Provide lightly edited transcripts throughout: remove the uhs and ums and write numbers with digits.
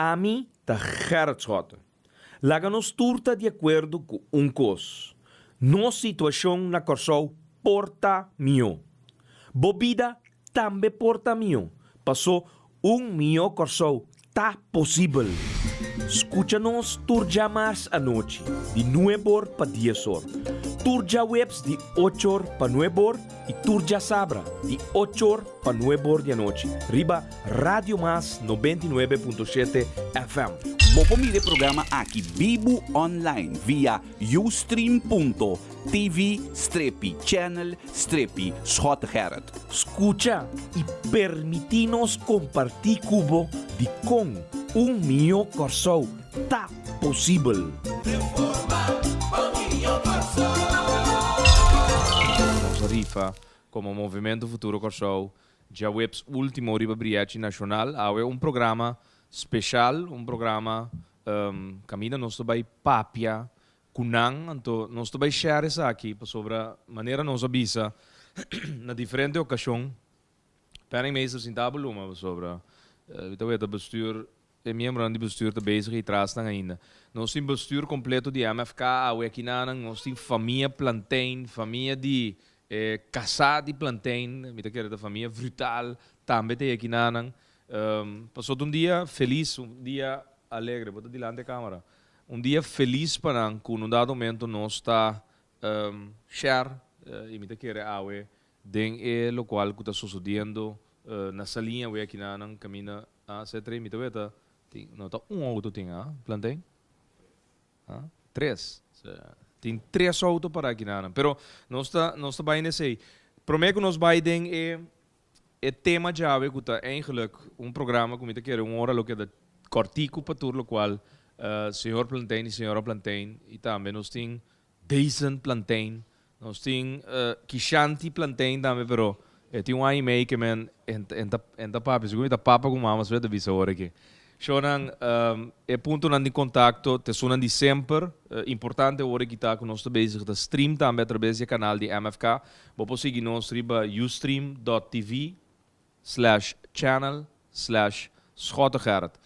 Ami ta Gerrit Schotte. Laga nos tur ta di akuerdo ku un kos, nos situashon na Kòrsou por ta mihó. Bo bida tambe por ta mihó, pasó un mihó Kòrsou ta posibel. Skucha nos tur djamars anochi di nueb'or pa dies'or, tur djaweps di och'or pa nueb'or i tur djasabra di och'or pa nueb'or di anochi riba Radio Mas 99.7 FM. Bo por mira e programa aki bibu online via ustream.tv strepi channel strepi Schottegerrit. Skucha i permití nos kompartí ku bo dikon un mihó Kòrsou ta posibel. Nos a rifa komo Movimento Futuro Kòrsou Djaweps ultimo riba Brièchi Nashonal awe un programa speshal, un programa kaminda nos ta bai papia ku nan, anto nos ta bai share esaki pasobra manera nos a bisa na diferente okashon, penningmeester sinta bo luma pasobra mi ta weta bestuur E miembronan di bestuur ta bezig ei trasnan ainda. Nos tin bestuur completo di MFK awe akinanan. Nos tin famia Plantein, famia di e casá di Plantein, mi ta kere ta famia Vrutaal tambe ta ei akinanan. Pasobra ta un dia felis, un dia alegre, bo ta dilanti e camera, un dia felis pa nan cu na un dado momento nos ta share y mi ta kere awe den e locual cu ta sucediendo na Saliña awe akinanan caminda Ah, C3, mi ta weta tin, no ta un auto tin, ah, Plantain? Ah, tres. Tin tres auto para aki nanan. Pero nos ta, nos ta bai n'esei. Prome ku nos bai den e, e tema djawe ku ta eigenlijk un programa ku mi ta kere un ora lo keda kòrtiku pa tur lokual señor Plantain i señora Plantain i tambe nos tin Dayson Plantain, nos tin Kishanti Plantain tambe pero e tin un aña y mei ke men en ta en ta papia segun mi ta papa ku mama so e ta bisa ora aki. Shownan e puntonan di kontakto ta esunnan di semper, importante ora aki ta ku nos ta bezig ta stream tambe atrabes di e kanal di MFK. Bo por sigui nos riba ustream dot tv slash channel slash Schottegerrit.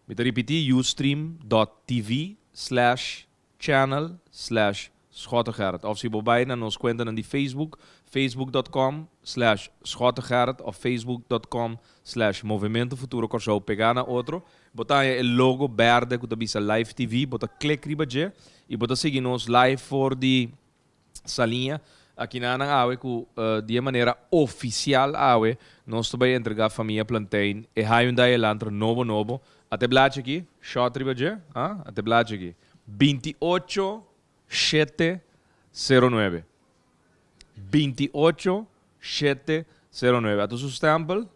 Mi ta ripiti ustream dot tv slash channel slash Schottegerrit of si bo bai na nos cuentanan di Facebook, facebook dot com slash Schottegerrit of facebook dot com slash Movimento Futuro Kòrsou pegá na otro, bo ta haña e logo bèrdè ku ta bisa Live TV, bo ta klik riba dje i bo ta sigui nos live for di Saliña, Akinanan awe ku di e manera ofisial awe nos ta bai entregá famia Plantain e Hyundai Elantra nobo nobo. Ate blachi aki, shot riba dje, ah, ate blachi aki. 28 shete 09. 28 shete 09. Ata su stempel,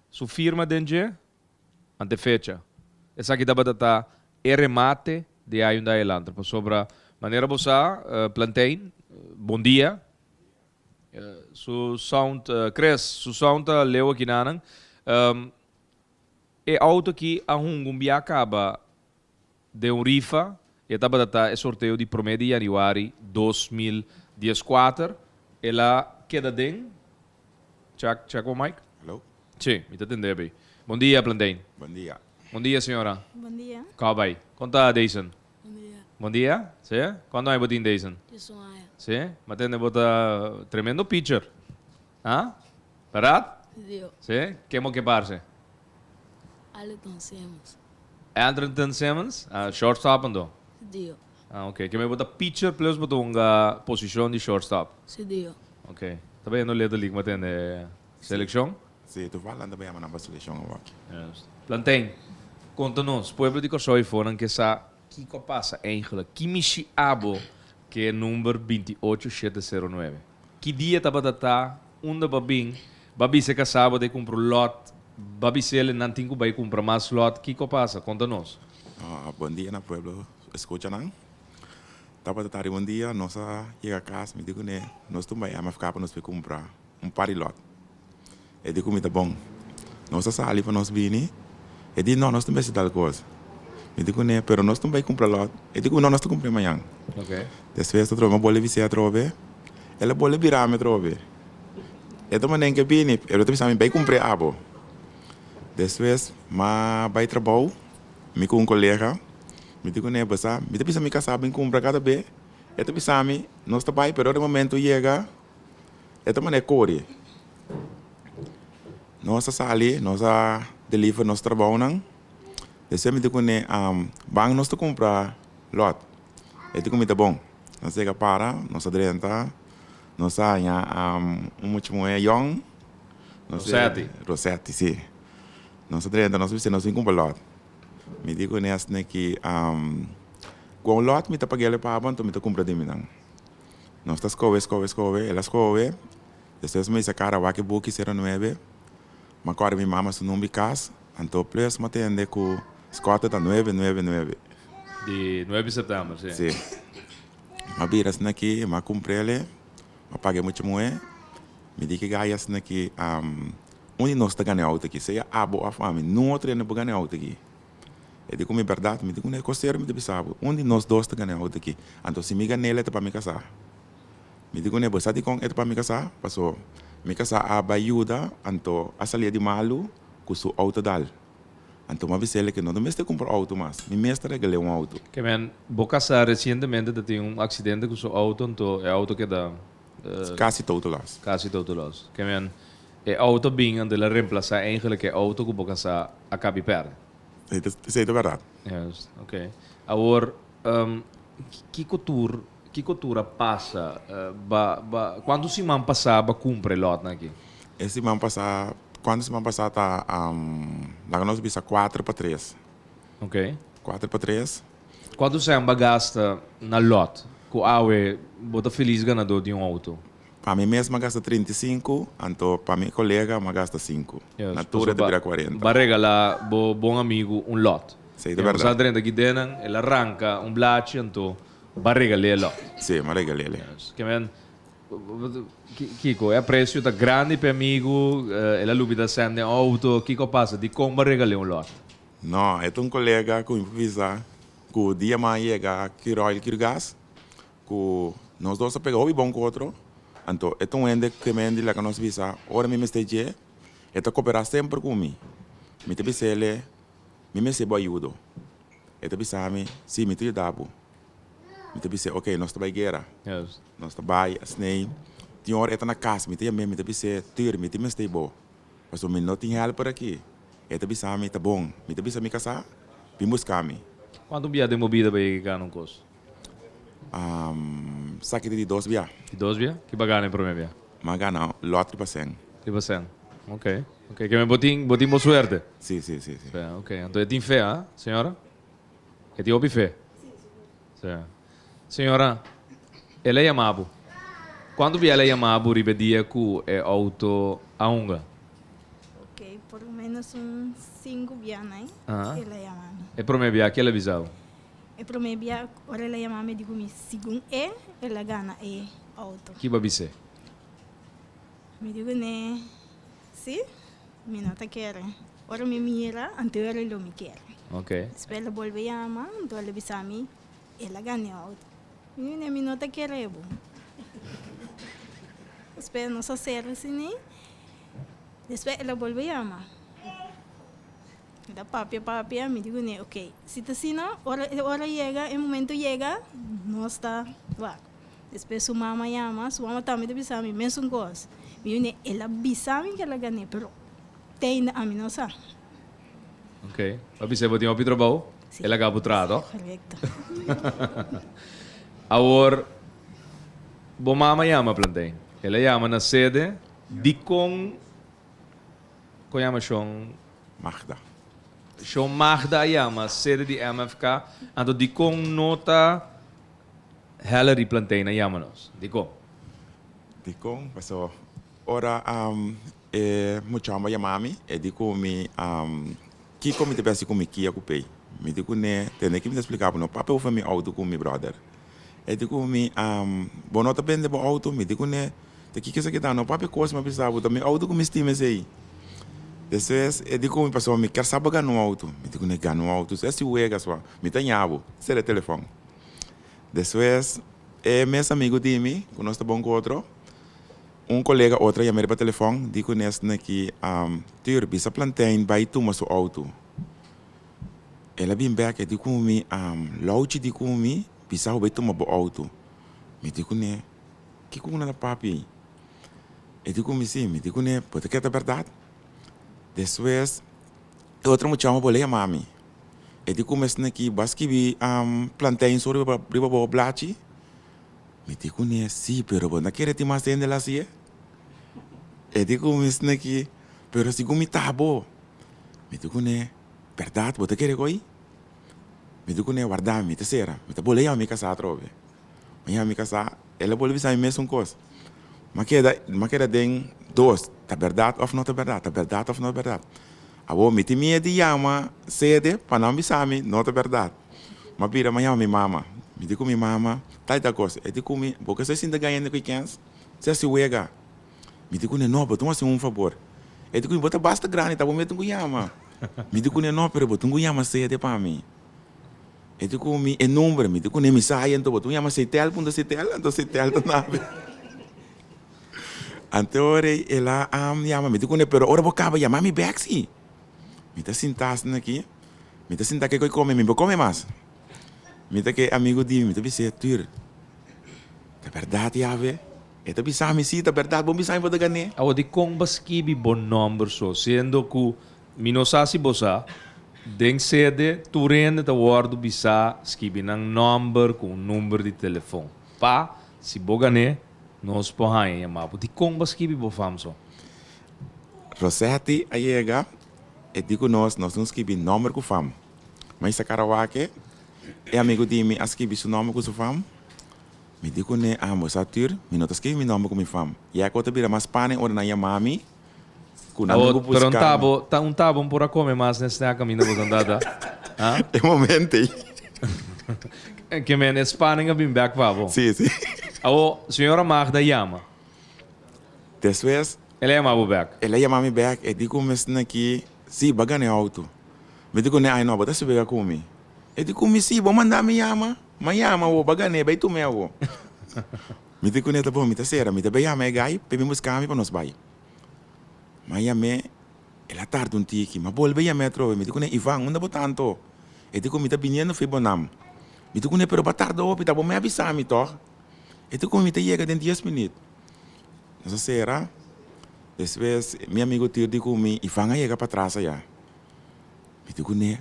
su firma den dje. Ante fecha. Esaki tabata ta e remate di Hyundai Elantra pasobra manera bo sa Plantain, bon dia, su sound Chris, su sound ta leu akinanan. E auto aki a hunga un bia caba den un rifa y e tabata ta e sorteo di prome di januari 2014. El a keda den. Check, check bo mic. Hello. Sí, mi ta tende bay. Bon dia, Plantain. Bon dia. Bon dia, señora. Bon dia. Cau bay? Con ta, Dayson? Bon dia. Bon dia. Sí? Cuanto aña bo tin, Dayson? 11 aña. Sí? Mi a tende bo ta tremendo pitcher. Ah? Berdad? Sí. Sí? Ken bo ke parce? Andrelton Simmons. Andrelton Simmons? Ah, shortstop anto? Sí. Ah, ok. Ke me bo ta pitcher plus bo ta hunga posicion di shortstop? Sí, dio. Ok. Ta bayendo Little League ma tende seleccion? Sí, toevallig nan ta bay yama nan pa seleccion awaki. Juist. Plantain, conta nos, pueblo di Corsou y fonan ke sa kico a pasa eigenlijk. Ki mishi abo ke e number 28 shete sero nuebe? Ki dia tabata ta, unda ba bin, ba bisa e casá bo ta cumpra un lot, ba bis'el nan tin cu bay cumpra mas lot, kico a pasa? Conta nos. Bon dia na pueblo escucha nan. Tabata ta riba un dia nos a yega cas mi di cune nos tumba e MFK pa nos bay cumpra un par di lot. E di cu mi ta bon. Nos a sali pa nos bini e di no nos ta mester tal cos. Mi di cune pero nos tumba bay cumpra lot. E di cu no nos ta cumpra mañan. Despues ta trobe mi a bolbe bis'e atrobe el a bolbe bira mi atrobe. E ta manera ke bini el ta bisa mi bay cumpra abo. Despues m'a bay trabou. Mi ku un kolega, mi di kuné, Bo sa, mi ta bisa mi kasá bin kumpra kada be. E ta bisa mi, Nos ta bai, pero ora e momento yega, e ta manera kore. Nos a sali, nos a deliver nos trabounan. Despues mi di kuné, Ban nos ta kumpra lòt. E di ku mi ta bon. Nos yega para, nos a drenta, nos a haña un mucha muhé yòn. Rosetti. Rosetti, si. Nos a drenta, nos a bisa nos bin kumpra lòt. Mi di kuné asina ki, Ku un lòt mi ta pag'el e pabo, anto mi ta kumpra di mi nan. Nos ta skohe, skohe, skohe, el a skohe. Despues mi bisa kara wak e buki sero nuebe. Mi a kòrda mi mama su number di kas, anto plus mi a tende ku Scott ta nuebe nuebe nuebe. Di nuebe di sèptèmber, si. Si. Mi a bira asina aki, mi a kumpr'el, mi a paga e mucha muhé. Mi di ki gaya asina aki, un di nos ta gana e outo aki, sea abo òf ami, nun otro hende por gana e outo aki. E di ku mi bèrdat, mi di ku ne kosero mi ta bisa bo, un di nos dos ta gana e outo aki. Anto si mi gan'el e ta pa mi kasá. Mi di kuné, bo sa dikon e ta pa mi kasá? Paso mi kasá a bai yuda, anto a salia di malu ku su outo dal. Anto mi a bis'el ke no ta mester kumpra outo mas, mi mes ta regal'é un outo. Ke men, bo kasá resientemente ta tin un aksidente ku su outo, anto e outo keda. Kasi total loss. Kasi total loss. Ke men, e outo bin anto el a remplasá eigenlik e outo ku bo kasá a kabi pèrdè. Esei ta bèrdat. Juist, oké. Awor, kiko tur Kiko tur a pasa? Ba, ba, kuantu siman pasá ba kumpra e lòtnan aki? E siman pasá, kuantu siman pasá ta, laga nos bisa kuater pa tres. Oké. Kuater pa tres. Kuantu sèn ba gasta na lòt ku awe bo ta felis ganadó di un outo? Pa mi mes m'a gasta 35, anto pa mi kolega m'a gasta sinku. Na tur e ta bira kuarenta. Ba regalá bo bon amigu un lòt. Sí, ta bèrdat. Bo sa drenta aki dennan, el a ranka un blachi anto Ba regal'é-lo. Sí, m'a regal'é-le. Ke men, kiko? E apresio ta grandi p'e amigu, el a lubida sèn den outo, kiko a pasa? Dikon ba regal'é un lòt? No, e ta un kolega ku mi por bisa ku dia m'a yega Curoil Curgas, ku nos dos a pega hopi bon ku otro, anto e ta un hende ke men di laga nos bisa ora mi mester dje, e ta koperá semper ku mi. Mi ta bis'é-le, mi mester bo ayudo. E ta bisa mi, Sí, mi ta yuda bo. Mi ta bis'é, Oké, nos ta bai guera. Nos ta bai asnei. Tin ora e ta na kas, mi ta yam'é, mi ta bis'é, Tur, mi tin mester bo, pasobra mi no tin hèlper aki. E ta bisa mi, Ta bon. Mi ta bisa mi kasá, Bin buska mi. Kuantu bia den bo bida bo yega gana un kos? Sa ki ta di dos bia. Di dos bia? Ki bo a gana e promé bia? Mi a gana lòt riba sèn. Riba sèn. Oké. Oké, ke men bo tin, bo tin bo suerte. Sí, sí, sí, sí. Sí, oké. Anto e tin fe, ha, señora? E tin hopi fe. Sí. Señora, el a yama bo. Cuanto bia el a yama bo riba e dia cu e auto a hunga? Oké, por lo menos un cinco bia nai el a yama mi. E prome bia, ke el a bisa bo? E prome bia, ora el a yama mi, dico mi, segun e, el a gana e auto. Ki bo a bis'é? Mi di kuné, Sí, mi no ta kere. Ora mi mira, anto ora lo mi kere. Despues el a bolbe yama, anto el a bisa mi, el a gana e outo. Mi di kuné, mi no ta kere bo. Despues nos a sera asina, despues el a bolbe yama. Mi ta papia papia, mi di kuné, ok, si ta asina, ora e ora yega, e momento yega, nos ta wak. Despues su mama yama, su mama tambe ta bisa mi mesun kos. Mi di kuné, el a bisa mi ke el a gané, pero te ainda ami no sa. Ok, bo a bis'é bo tin hopi trabou, el a gaba bo traha, toh? Korekto. Awor, bo mama yama Plantein, el a yama na sede, dikon Kon yama Shon? Magda. Shon Magda a yama sede di MFK. Anto dikon no ta Hillary Plantain a yama nos? Dikon? Dikon? Paso ora e muchamba yama mi, e di ku mi kiko mi ta besti ku mi kia ku pei. Mi di kuné, tende ki mi ta splika bo no papia over mi auto ku mi brother. E di ku mi, Bo no ta bende bo auto? Mi di kuné, Ta kiko esaki ta? No papia kos mi a bisa bo, ta mi auto ku mi stima esei. Despues e di ku mi, Pasobra mi kier sa bo gana un auto. Mi di kuné, Gana un auto? Si asi wega sua, mi ta ña bo. Sera e telefòn. Despues e mes amigu di mi, ku nos ta bon ku otro, un kolega otro a yama riba telefòn, di kuné esaki, Tur, bisa Plantein bai tuma su auto. El a bin bek, e di ku mi, Louchi di ku mi, bisa bo bai tuma bo outo. Mi di kuné, Kiko ku nan ta papia ei? E di ku mi, Si. Mi di kuné, Bo ta kere ta bèrdat? Despues, e otro muchacho a bolbe yama mi. E di ku mi esaki aki, Bo a skibi plantain so riba bo blachi? Mi di kuné, Si, pero bo no ta kere tin mas hende la hasié? E di ku mi esaki, Pero segun mi ta bo. Mi di kuné, Bèrdat bo ta kere ku ei? Mi di kuné, Warda mi, mi ta sera. Mi ta bolbe yama mi kasá atrobe. Mi yama mi kasá, el a bolbe bisa mi mesun kos. Mi a keda, mi a keda den dos, ta bèrdat òf no ta bèrdat, ta bèrdat òf no ta bèrdat. Awor mi tin miedu di yama sede pa nan bisa mi no ta bèrdat. Mi a bira mi a yama mi mama. Mi di ku mi mama, tal i tal kos. E di ku mi, bo ke sa sinta gañando ku e kèns? Si hasi wega. Mi di kuné, No, bo tin hasi un fabor. E di ku mi, Bo ta basta grandi, ta bo mes tin ku yama. Mi di kuné, No, pero bo tin ku yama sede pa mi. E di ku mi, E nomber. Mi di kuné, Mi sa anto bo tin ku yama Setel punto Setel, anto Setel ta nabe. Anto ora ei el a yama, mi di kuné, Pero ora bo kaba yama mi bèk si. Mi ta sinta asina aki, mi ta sinta ke ku e kome, mi bo kome mas. Mi ta ke amigu di mi, mi ta bis'é, Tur, ta bèrdat Yahweh? E ta bisa mi, Sí, ta bèrdat, bo bisa mi bo ta gan'é. Awor, dikon bo a skibi bo nòmber so, siendo ku mi no sa si bo sa, den sede tur hende ta wòrdu bisá skibi nan nòmber ku un number di telefon, pa si bo gan'é, nos por haña yamá bo. Dikon bo a skibi bo fam so? Rosetti a yega, e di ku nos, nos tin skibi nòmber ku fam. Ma i sa karawake, e amigu di mi a skibi su nòmber ku su fam. Mi di kuné, Ambos sa tur, mi no ta skibi mi nòmber ku mi fam. Ya ku ta bira mas pane ora nan yama mi ku nan Awor, ku pero un buska mi. tabo, ta un tabo por a kome mas n'e snack kaminda bo ta andá, ha? E momento ei. Ke men e spanning a bin bèk pa bo. Sí, sí. Awor, señora Magda yama. Despues. El a yama bo bèk. El a yama mi bèk, e di ku mi esnan aki, Sí, bo a gana e outo. Mi di ku ne, Ai no, bo ta subega ku mi. E di ku mi, Sí, bo manda mi yama. M'a yama bo, bo a gan'é, bai tum'é awor. Mi di ku ne, Ta bon, mi ta sera, mi ta bai yama e gai p'e bin buska mi pa nos bai. M'a yam'é, el a tarda un tiki. M'a bolbe yam'é atrobe, mi di ku ne, Ivan, unda bo ta anto? E di ku mi, Ta biniendo fi bo nam. Mi di ku ne, Pero bo a tarda hopi, ta bo me a bisa mi tòg? E di ku mi, Mi ta yega den dies minüt. Nos a sera, despues mi amigu Tir di ku mi, Ivan a yega patras aya. Mi di kuné,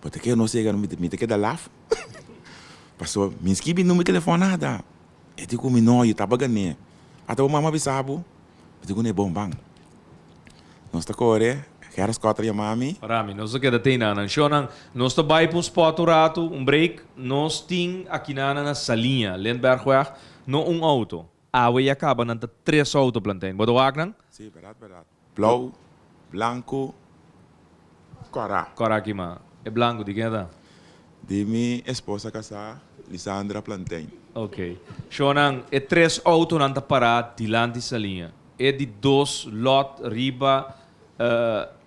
bo ta kere nos yega, mi ta keda laf? Pasobra mi skibi number di telefòn nada. E di ku mi, no, yu taba gané. Ata bo mama bisa bo? Mi di kuné, bon, ban. Nos ta kore, Gerrit Scott a yama mi. Rami, nos ta keda te einan. Shownan, nos ta bai pa un spot un ratu, un break. Nos tin akinan na Saliña, Lindberghweg, no un auto. Awe ya kaba nan ta tres auto plantain. Bo ta wak nan? Sí, bèrdat, bèrdat. Blou, blanku, kòrá. Kòrá kima? E blanku di ken ta? Di mi esposa kasá, Lisandra Plantain. Ok. Shownan, e tres autonan ta pará dilanti Saliña. E di dos lòt riba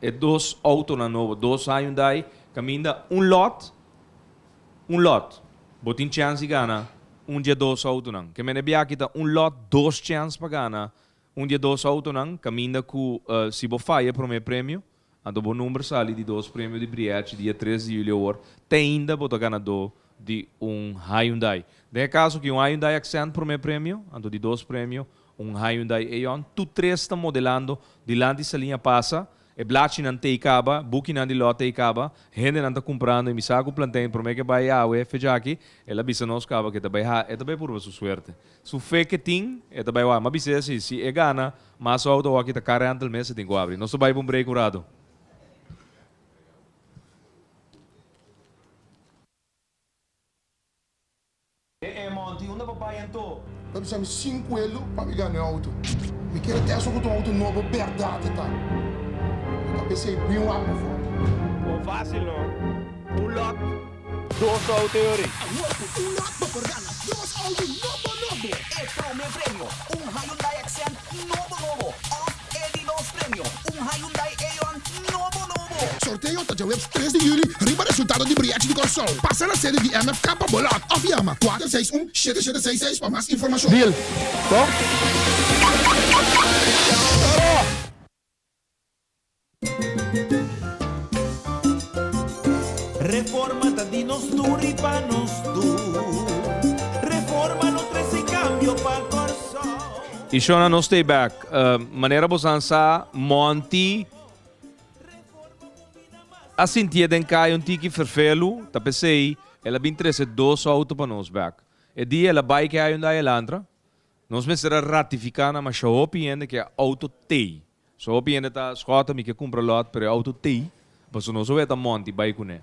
e dos autonan nobo, dos Hyundai, kaminda un lòt. Un lot, bo tin chèns di gana un di e dos outonan. Ke mene biaha ta un lot, dos chèns pa gana un di e dos outonan, kaminda ku si bo faya e promé premio, anto bo number sali di dos premio di Brièchi dia tres di yüli awor, te ainda bo ta ganadó di un Hyundai. Den e kaso ki un Hyundai Accent promé premio, anto di dos premio un Hyundai Eon. Tur tres ta modelando dilanti Saliña pasa. E blachinan tei kaba, bukinan di lòt tei kaba, hendenan ta kumprando i mi sa ku Plantain promé ke bai awe fecha aki, el a bisa nos kaba ku e ta bai ha, e ta bai purba su suerte. Su fe ke tin, e ta bai wak. M'a bis'é si, si e gana, mas outo awor aki ta car rental mes e tin ku abri. Nos ta bai pa un break un ratu. E e Monty, unda bo bai anto? Ta bisa mi sin kuelu pa mi gana e outo. Mi kere tèst ku ta un outo nobo bèrdat e ta. Mi ta p'esei bin wak bo for. Bon fásil no. Un lòt, dos outo e ori. Awor ku un lòt bo por gana dos outo nobo nobo. E promé premio, un Hyundai Accent nobo nobo òf e di dos premio, un Hyundai Eon nobo nobo. Sorteo ta djaweps tres di yüli riba resultado di Brièchi di Kòrsou. Pasa na sede di MFK pa bo lòt òf yama 461 7766 pa mas informashon. Deal, to? Reforma ta di nos tur i pa nos tur. Reforma lo trese kambio pa Kòrsou. I shona nos stay back. Manera bosan sa Monty a sintié den kaya un tiki ferfelu, ta p'esei el a bin trese dos outo pa nos bek. E dia el a bai ke Hyundai Elantra, nos mester a ratifiká na masha hopi hende ke e outo t'ei. So hopi hende ta skòta mi ke kumpra lòt pero e outo t'ei, pasobra nos a weta Monty bai kuné.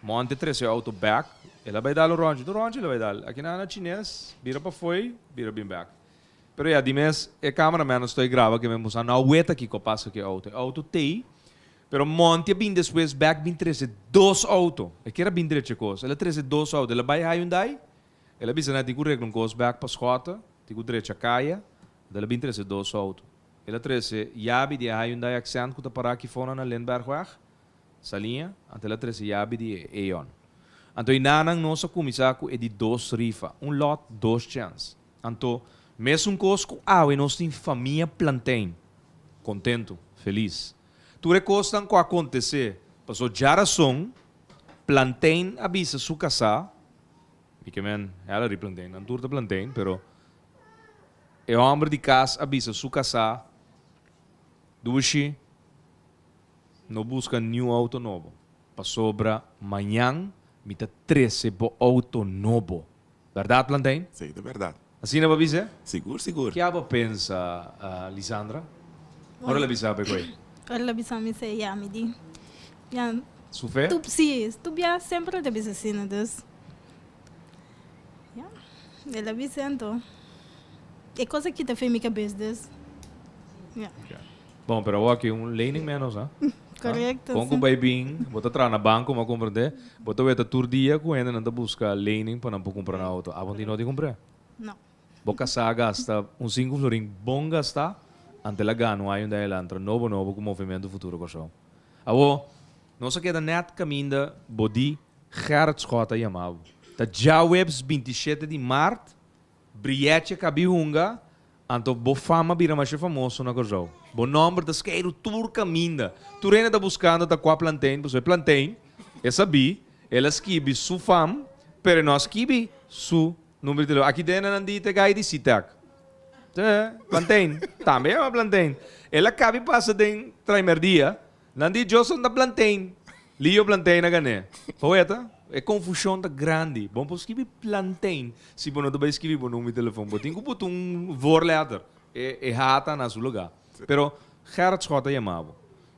Monty trese e outo bek, el a bai dal un ròntji, tur ròntji el a bai dal. Aki nan na chines, bira pafoi, bira bin bek. Pero ya, di mes e cameraman a stoi graba ke men musa no weta kiko a pasa ku e outo. E outo t'ei, pero Monty a bin despues bek bin trese dos outo. E kier a bin drecha e kos. El a trese dos outo. El a bai Hyundai, el a bisa nan tin ku regla un kos bek pa Schotte, tin ku drecha kaya, anto el a bin trese dos outo. El a trese yabi di e Hyundai Accent ku ta pará aki fona na Lindbergweg, Saliña, anto el a trese yabi di e Eon. Anto einanan nos a kuminsá ku e di dos rifa, un lòt, dos chèns. Anto, mesun kos ku awe nos tin famia Plantein, kontentu, felis. Tur e kosnan ku a akontesé, paso djarason, Plantein a bisa su kasá, mi ke men Hillary Plantein, nan tur ta Plantein, pero e hòmber di kas a bisa su kasá, Dushi, no buska niun outo nobo, pasobra mañan mi ta trese bo outo nobo. Berdad, Plantein? Sí, ta berdad. Asina bo a bisa? Sigur, sigur. Kia bo pensa, Lisandra? Ora el a bisa bo koe? Ora el a bisa mi se, ya, mi di, ya. Su fe? Tu, sí, tu bia semper el ta bisa asina, dus, ya, el a bisa anto. E kos a kita fe mi kabes, dus, ya. Bon, pero awor aki un lening menos, ha? Correcto, Con sí. cu bay bin, bo ta traha na banco, bo a comprende, bo ta weta tur dia cu hendenan ta busca lening pa nan por cumpra nan auto. Abo di no di cumpr'é? No. Bo casá a gasta un cinco florin bon gastá, ante el a gana un Hyundai Elantra nobo nobo cu Movimento Futuro Kòrsou. Awor, nos a keda net caminda bo di Gerrit Schot a yama bo. Ta djaweps 27 di maart, Brietje kabi hunga, anto bo fama bira masha famoso na Kòrsou. Bo nòmber ta skeiru tur kaminda. Tur hende ta buskando ta kua Plantain, pasobra e Plantain, e sabí, el a skibi su fam, pero e no a skibi su number di telefòn. Aki den nan di te gai di Sitak. Te, Plantain, tambe yama Plantain. El a kabi pasa den Traimerdia, Nan di Johnson ta plantain. Leo plantain a gané. Poeta, e confusion ta grandi. Bo no por skibi plantain si bo no ta bay skibi bo number di telefon. Bo tin cu put un voorletter. E e H ta na su lugar. Pero Gerrit Schot a yama bo.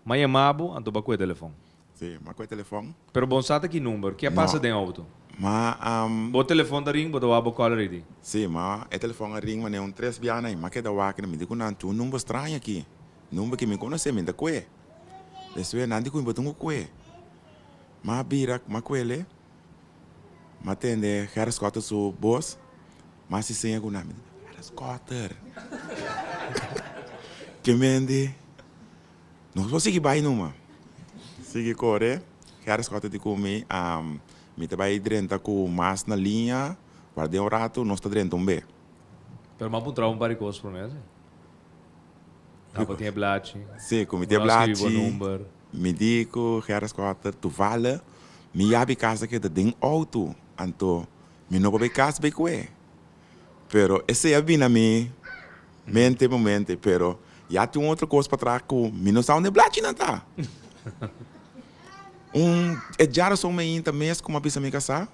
M'a yama bo, anto bo a cu e telefon. Si, m'a cu e telefon. Pero bo no sa ta ki number. Ke a pasa den auto? Ma, Bo telefon ta ring, bo ta wak bo caller ID. Si, ma e telefon a ring manera un tres biaha na i m'a keda wak mi di cu nan tin un number straño aki. Number ki mi konosé mi ta kue. Despues nan di ku mi bo tin ku kue. M'a bira, m'a kuele, m'a tende Gerrit Schotter su bos, m'a hasi seña ku nan, mi di, Gerrit Schotter. Ke men di, nos por sigui bai numa. Sigui kore, Gerrit Schotter di ku mi, mi ta bai drenta ku mas na liña, wak den un ratu nos ta drenta un be. Pero m'a puntra un par di kos promé si. Abo tin e blachi. Sí, ku mi tin e blachi. Mi di ku Gerrit Schotter, toevallig mi yabi kas a keda den outo, anto mi no por bai kas bai kue. Pero esei a bini na mi mente momente, pero ya tin un otro kos patras ku mi no sa unda e blachinan ta. Un e djarason mainta mes ku mi a bisa mi kasá.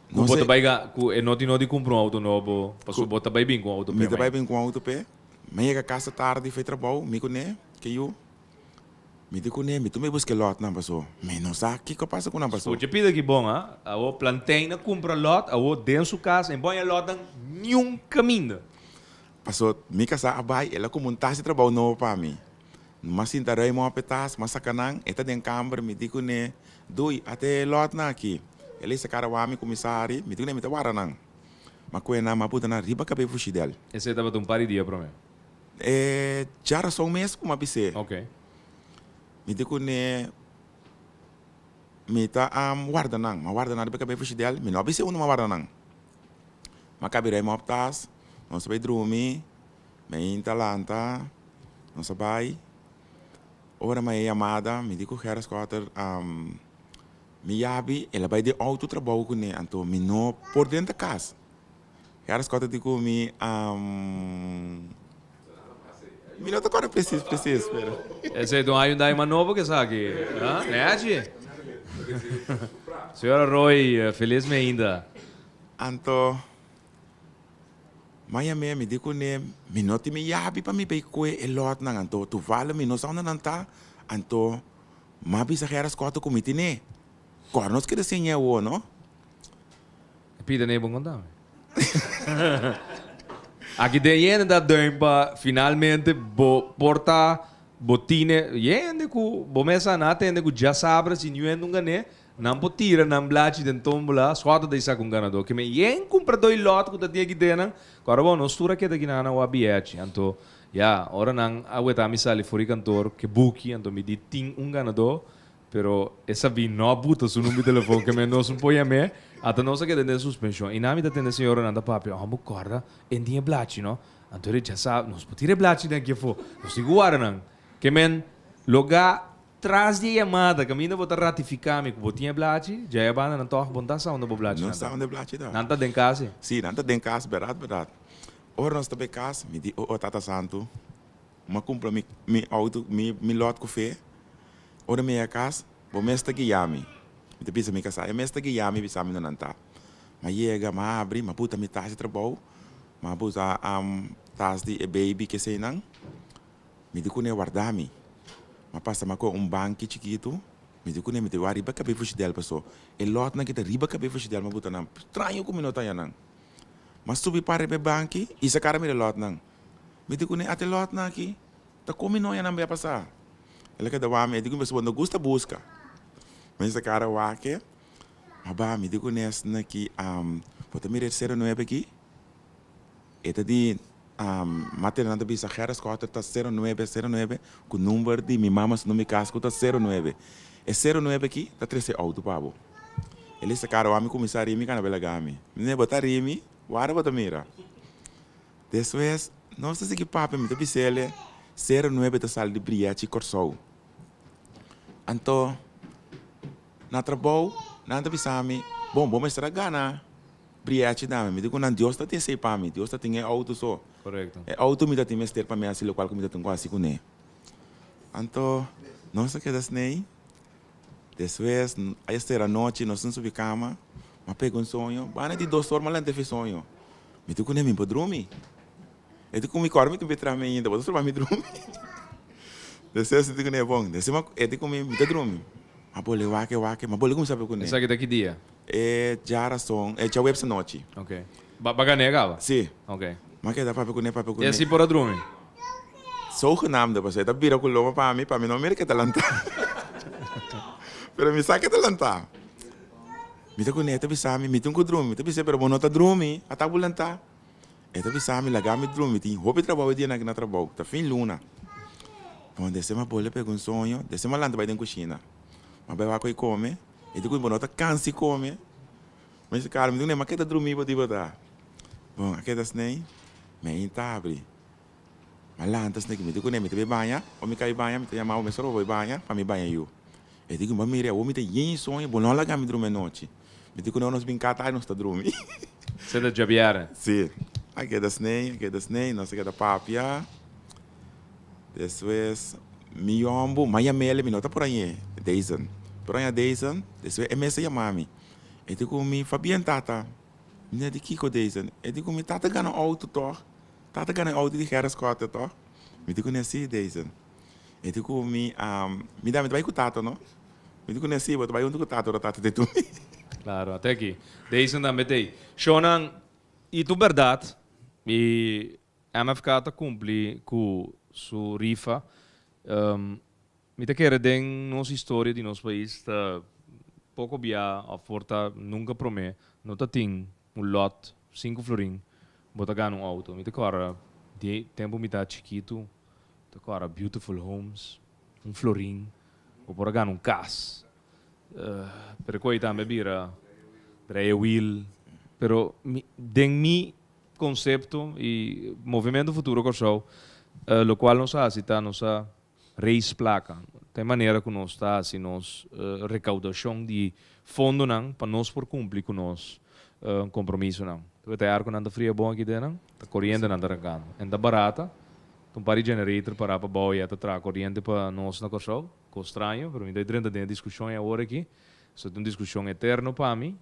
Ku bo ta bai ga, ku e no tin no di kumpra un auto nobo, pasobra bo ta bai bin ku un auto p'e. Mi ta bai bin ku un auto p'e. Mi a yega kasa tardi for e trabou, mi kuné, ke yu. Mi di kuné, mi tur mi buska e lòtnan paso mi no sa kiko a pasa ku nan paso. Scucha pida ki bon ha, awor Plantain a kumpra lòt, awor den su kas en bon e lòtnan niun kaminda. Paso mi kasá a bai, el a kumpra un tas di trabou nobo pa mi. M'a sinta ruim op e tas, m'a saka nan, e ta den kamber, mi di kuné, Dui, ata e lòtnan aki. El a hisa kara wak mi kuminsá hari, mi di kuné, mi ta wara nan. M'a kue nan, m'a buta nan riba kab'é fushidèl. Esei tabata un par di dia promé? E djarason mes ku m'a bis'é. Ok. Mi di kuné, mi ta warda nan. M'a warda nan riba kab'é fushidèl, mi no a bis'é unda m'a warda nan. M'a kabi ruim op tas, nos a bai drumi. Mi ta lanta, nos a bai. Ora mi a yamada, mi di ku Gerrit Schotter, Mi yabi, el a bai den auto trabou kuné, anto mi no por drenta kas. Gerrit Schotte di ku mi, Mi no ta kòrda presis presis, pero. Esei ta un Hyundai mas nobo ku esaki, ha? Nechi? Señora Roy, felis mi ainda. Anto, maya mea mi di kuné, mi no tin mi yabi pa mi bai kue e lòtnan, anto toevallig mi no sa unda nan ta, anto m'a bisa Gerrit Schotte ku mi tine. Kòrda nos keda siña awor, no? Pida nee bon konta mi. Aki den yende ta duim pa finalmente bo por ta bo tine yende ku bo mesa na tende ku djasabra si niun hende un gané nan por tira nan blachi den tombola sòrta ta isa ku un ganadó ke men yen kumpra doi lòt ku ta tin aki den nan ku ora bo nos tur a keda kinan nan wak bièchi anto ya ora nan a weta mi sali for di kantor ke buki anto mi di tin un ganadó. Pero e sabí no a buta su number di telefon ke men nos un por yam'é. Ata nos a keda den suspenshon. I nan mi ta tende señoranan ta papia, Hòmber kòrda, en tin e blachi no. Anto e rechasá, nos por tira e blachi den aki afó. Nos tin ku warda nan. Ke men logá tras di e yamada kaminda bo ta ratifiká mi ku bo tin e blachi, dja e banda nan tòg bo no ta sa unda bo blachi nan ta. No sa unda e blachi ta. Nan ta den kas e. Sí, nan ta den kas, bèrdat, bèrdat. Ora nos ta bai kas, mi di, O, o Tata Santu, M'a cumpra mi mi auto mi mi lot cu fe. Ora mi yega cas, bo mes ta guia mi. Mi ta bisa mi casa, e mes ta guia mi bisa mi no nan ta. M'a yega, m'a habri, m'a buta mi tas di trabou, m'a buta tas di e baby keseinan. Mi di cune warda mi. M'a pasa m'a coge un banki chikitu, mi di cune mi ta wak riba cabe fushidel paso e lotnan ki ta riba cabe fushidel m'a buta nan. Straño cu mi no ta haña nan. M'a subi pa riba e banki y sa cara mira e lotnan. Mi di kuné, Ate lòtnan aki ta komi noya nan bia pasá. El a keda wak mi, e di ku mi, Bo no gusta buska. Mi sa kara wak e, Ma ba, mi di kuné asina ki, Bo ta mira e sero nuebe aki? E ta di, M'a tene nan ta bisa Gerrit Schotter ta sero nuebe, sero nuebe, ku number di mi mama su number di kas ku ta sero nuebe. E sero nuebe aki ta trese outo pa bo. El a sa kara wak mi kuminsá ri mi kana belaga mi. Mi di, Bo ta ri mi? Wara bo ta mira? Despues nos ta sigui papia, mi ta bis'el sero nuebe ta sali di Brièchi Kòrsou. Anto na trabou nan ta bisa mi, bon bo mester a gana Brièchi tambe. Mi di ku nan Dios ta tin esei pa mi, Dios ta tin e outo so. E outo mi ta tin mester pa mi hasi lokual ku mi ta tin ku hasi kuné. Anto nos a keda snei. Despues ayester anochi nos tin subi kama, m'a pega un soño, banda di dos or m'a lanta fi soño. Mi tin ku mi por drumi. E di ku mi kòrda mi tin bira mi ainda, bo ta stroba mi drumi. Despues mi di ku bon, despues e di ku mi, mi ta drumi. M'a bole wak wak, m'a bole kuminsá papia kuné. Esaki ta ki dia? E djarason, e djaweps anochi. Ok. Ba ba gané kaba? Si. Ok. M'a keda papia kuné, papia kuné. E si por a drumi? Zogenaamde, pasobra e ta bira ku loma pa mi, pa mi no mira ke ta lantá. Pero mi sa ke ta lantá. Mi ta kuné, e ta bisa mi, mi tin ku drumi. Mi ta bis'é, pero bo no ta drumi, ata bo lantá. E ta bisa mi, laga mi drumi, mi tin hopi trabou e dianan aki na trabou, ta fin luna. Bon, despues mi a bolbe pega un soño, despues mi a lanta bai den kushina. Mi a bai wak i kome, e di ku mi, bo no ta kansa di kome? Mi di, kara, mi di kuné, ma ke ta drumi bo di bo ta? Bon, a keda snei, mi a inta abri. Mi a lanta snei, mi di kuné, mi ta bai baña, ora mi kai baña, mi ta yama bo mesora bo bai baña pa mi baña yu. E di ku mi, bo mira, awor mi ta yen soño, bo no a laga mi drumi anochi. Mi di ku no, nos bin kata nos ta drumi. Se ta djabièrnè. Sí. A keda snei, a keda snei, nos a keda papia. Despues mi yòmbu, m'a yam'el, mi no ta por hañ'é, Deison. Por haña Deison, despues e mes a yama mi. E di ku mi, Fabien tata. Mi di, Kiko Deison? E di ku mi, Tata gana outo tòg. Tata gana e outo di Gerrit Schotte tòg. Mi di kuné, Sí, Deison. E di ku mi, Mi da mi ta bai ku tata no. Mi di ku Nessie, bo ta bai huntu ku tata ora tata ta dumi. Claro, ate aki. Deison tambe t'ei. Shownan, i tur berdad, i MFK ta cumpli cu su rifa. Mi ta kere den nos historia di nos pais ta poco bia of por ta nunca prome no ta tin un lot cinco florin bo ta gana un auto. Mi ta corda di tempo mi ta chikitu ta corda Beautiful Homes, un florin. Bo por a gana un cas. Pero cu ey tambe a bira dreye wiel. Pero mi, den mi concepto y Movimento Futuro Corsou, locual nos a haci ta nos a raise placa. Ta e manera ku nos ta hasi nos rekaudashon di fondonan pa nos por kumpli ku nos kompromisonan. Ta e arkonan ta fria bon aki den nan, ta korientenan ta rankando. En ta barata, ta un par di generator pará pa bou ya ta traha koriente pa nos na Kòrsou. Kos straño, pero mi ta drenta den e diskushon e awor aki. Esei ta un diskushon eterno pa mi,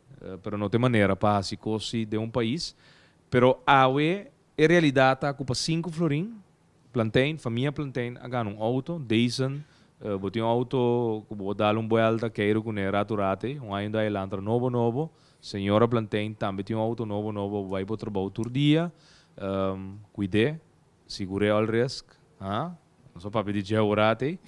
pero no ta e manera pa hasi kos si den un pais. Pero awe e realidat ta ku pa sinku florin Plantein, famia Plantein a gana un auto, Dayson, bo tin un auto ku bo dal un buelta keiru kuné ratu rate, un Hyundai Elantra nobo nobo, señora Plantein tambe tin un auto nobo nobo, bo bai bo trabou tur dia, kuid'é, sigur'é all risk, ha, nos a papia di dje awor-ate,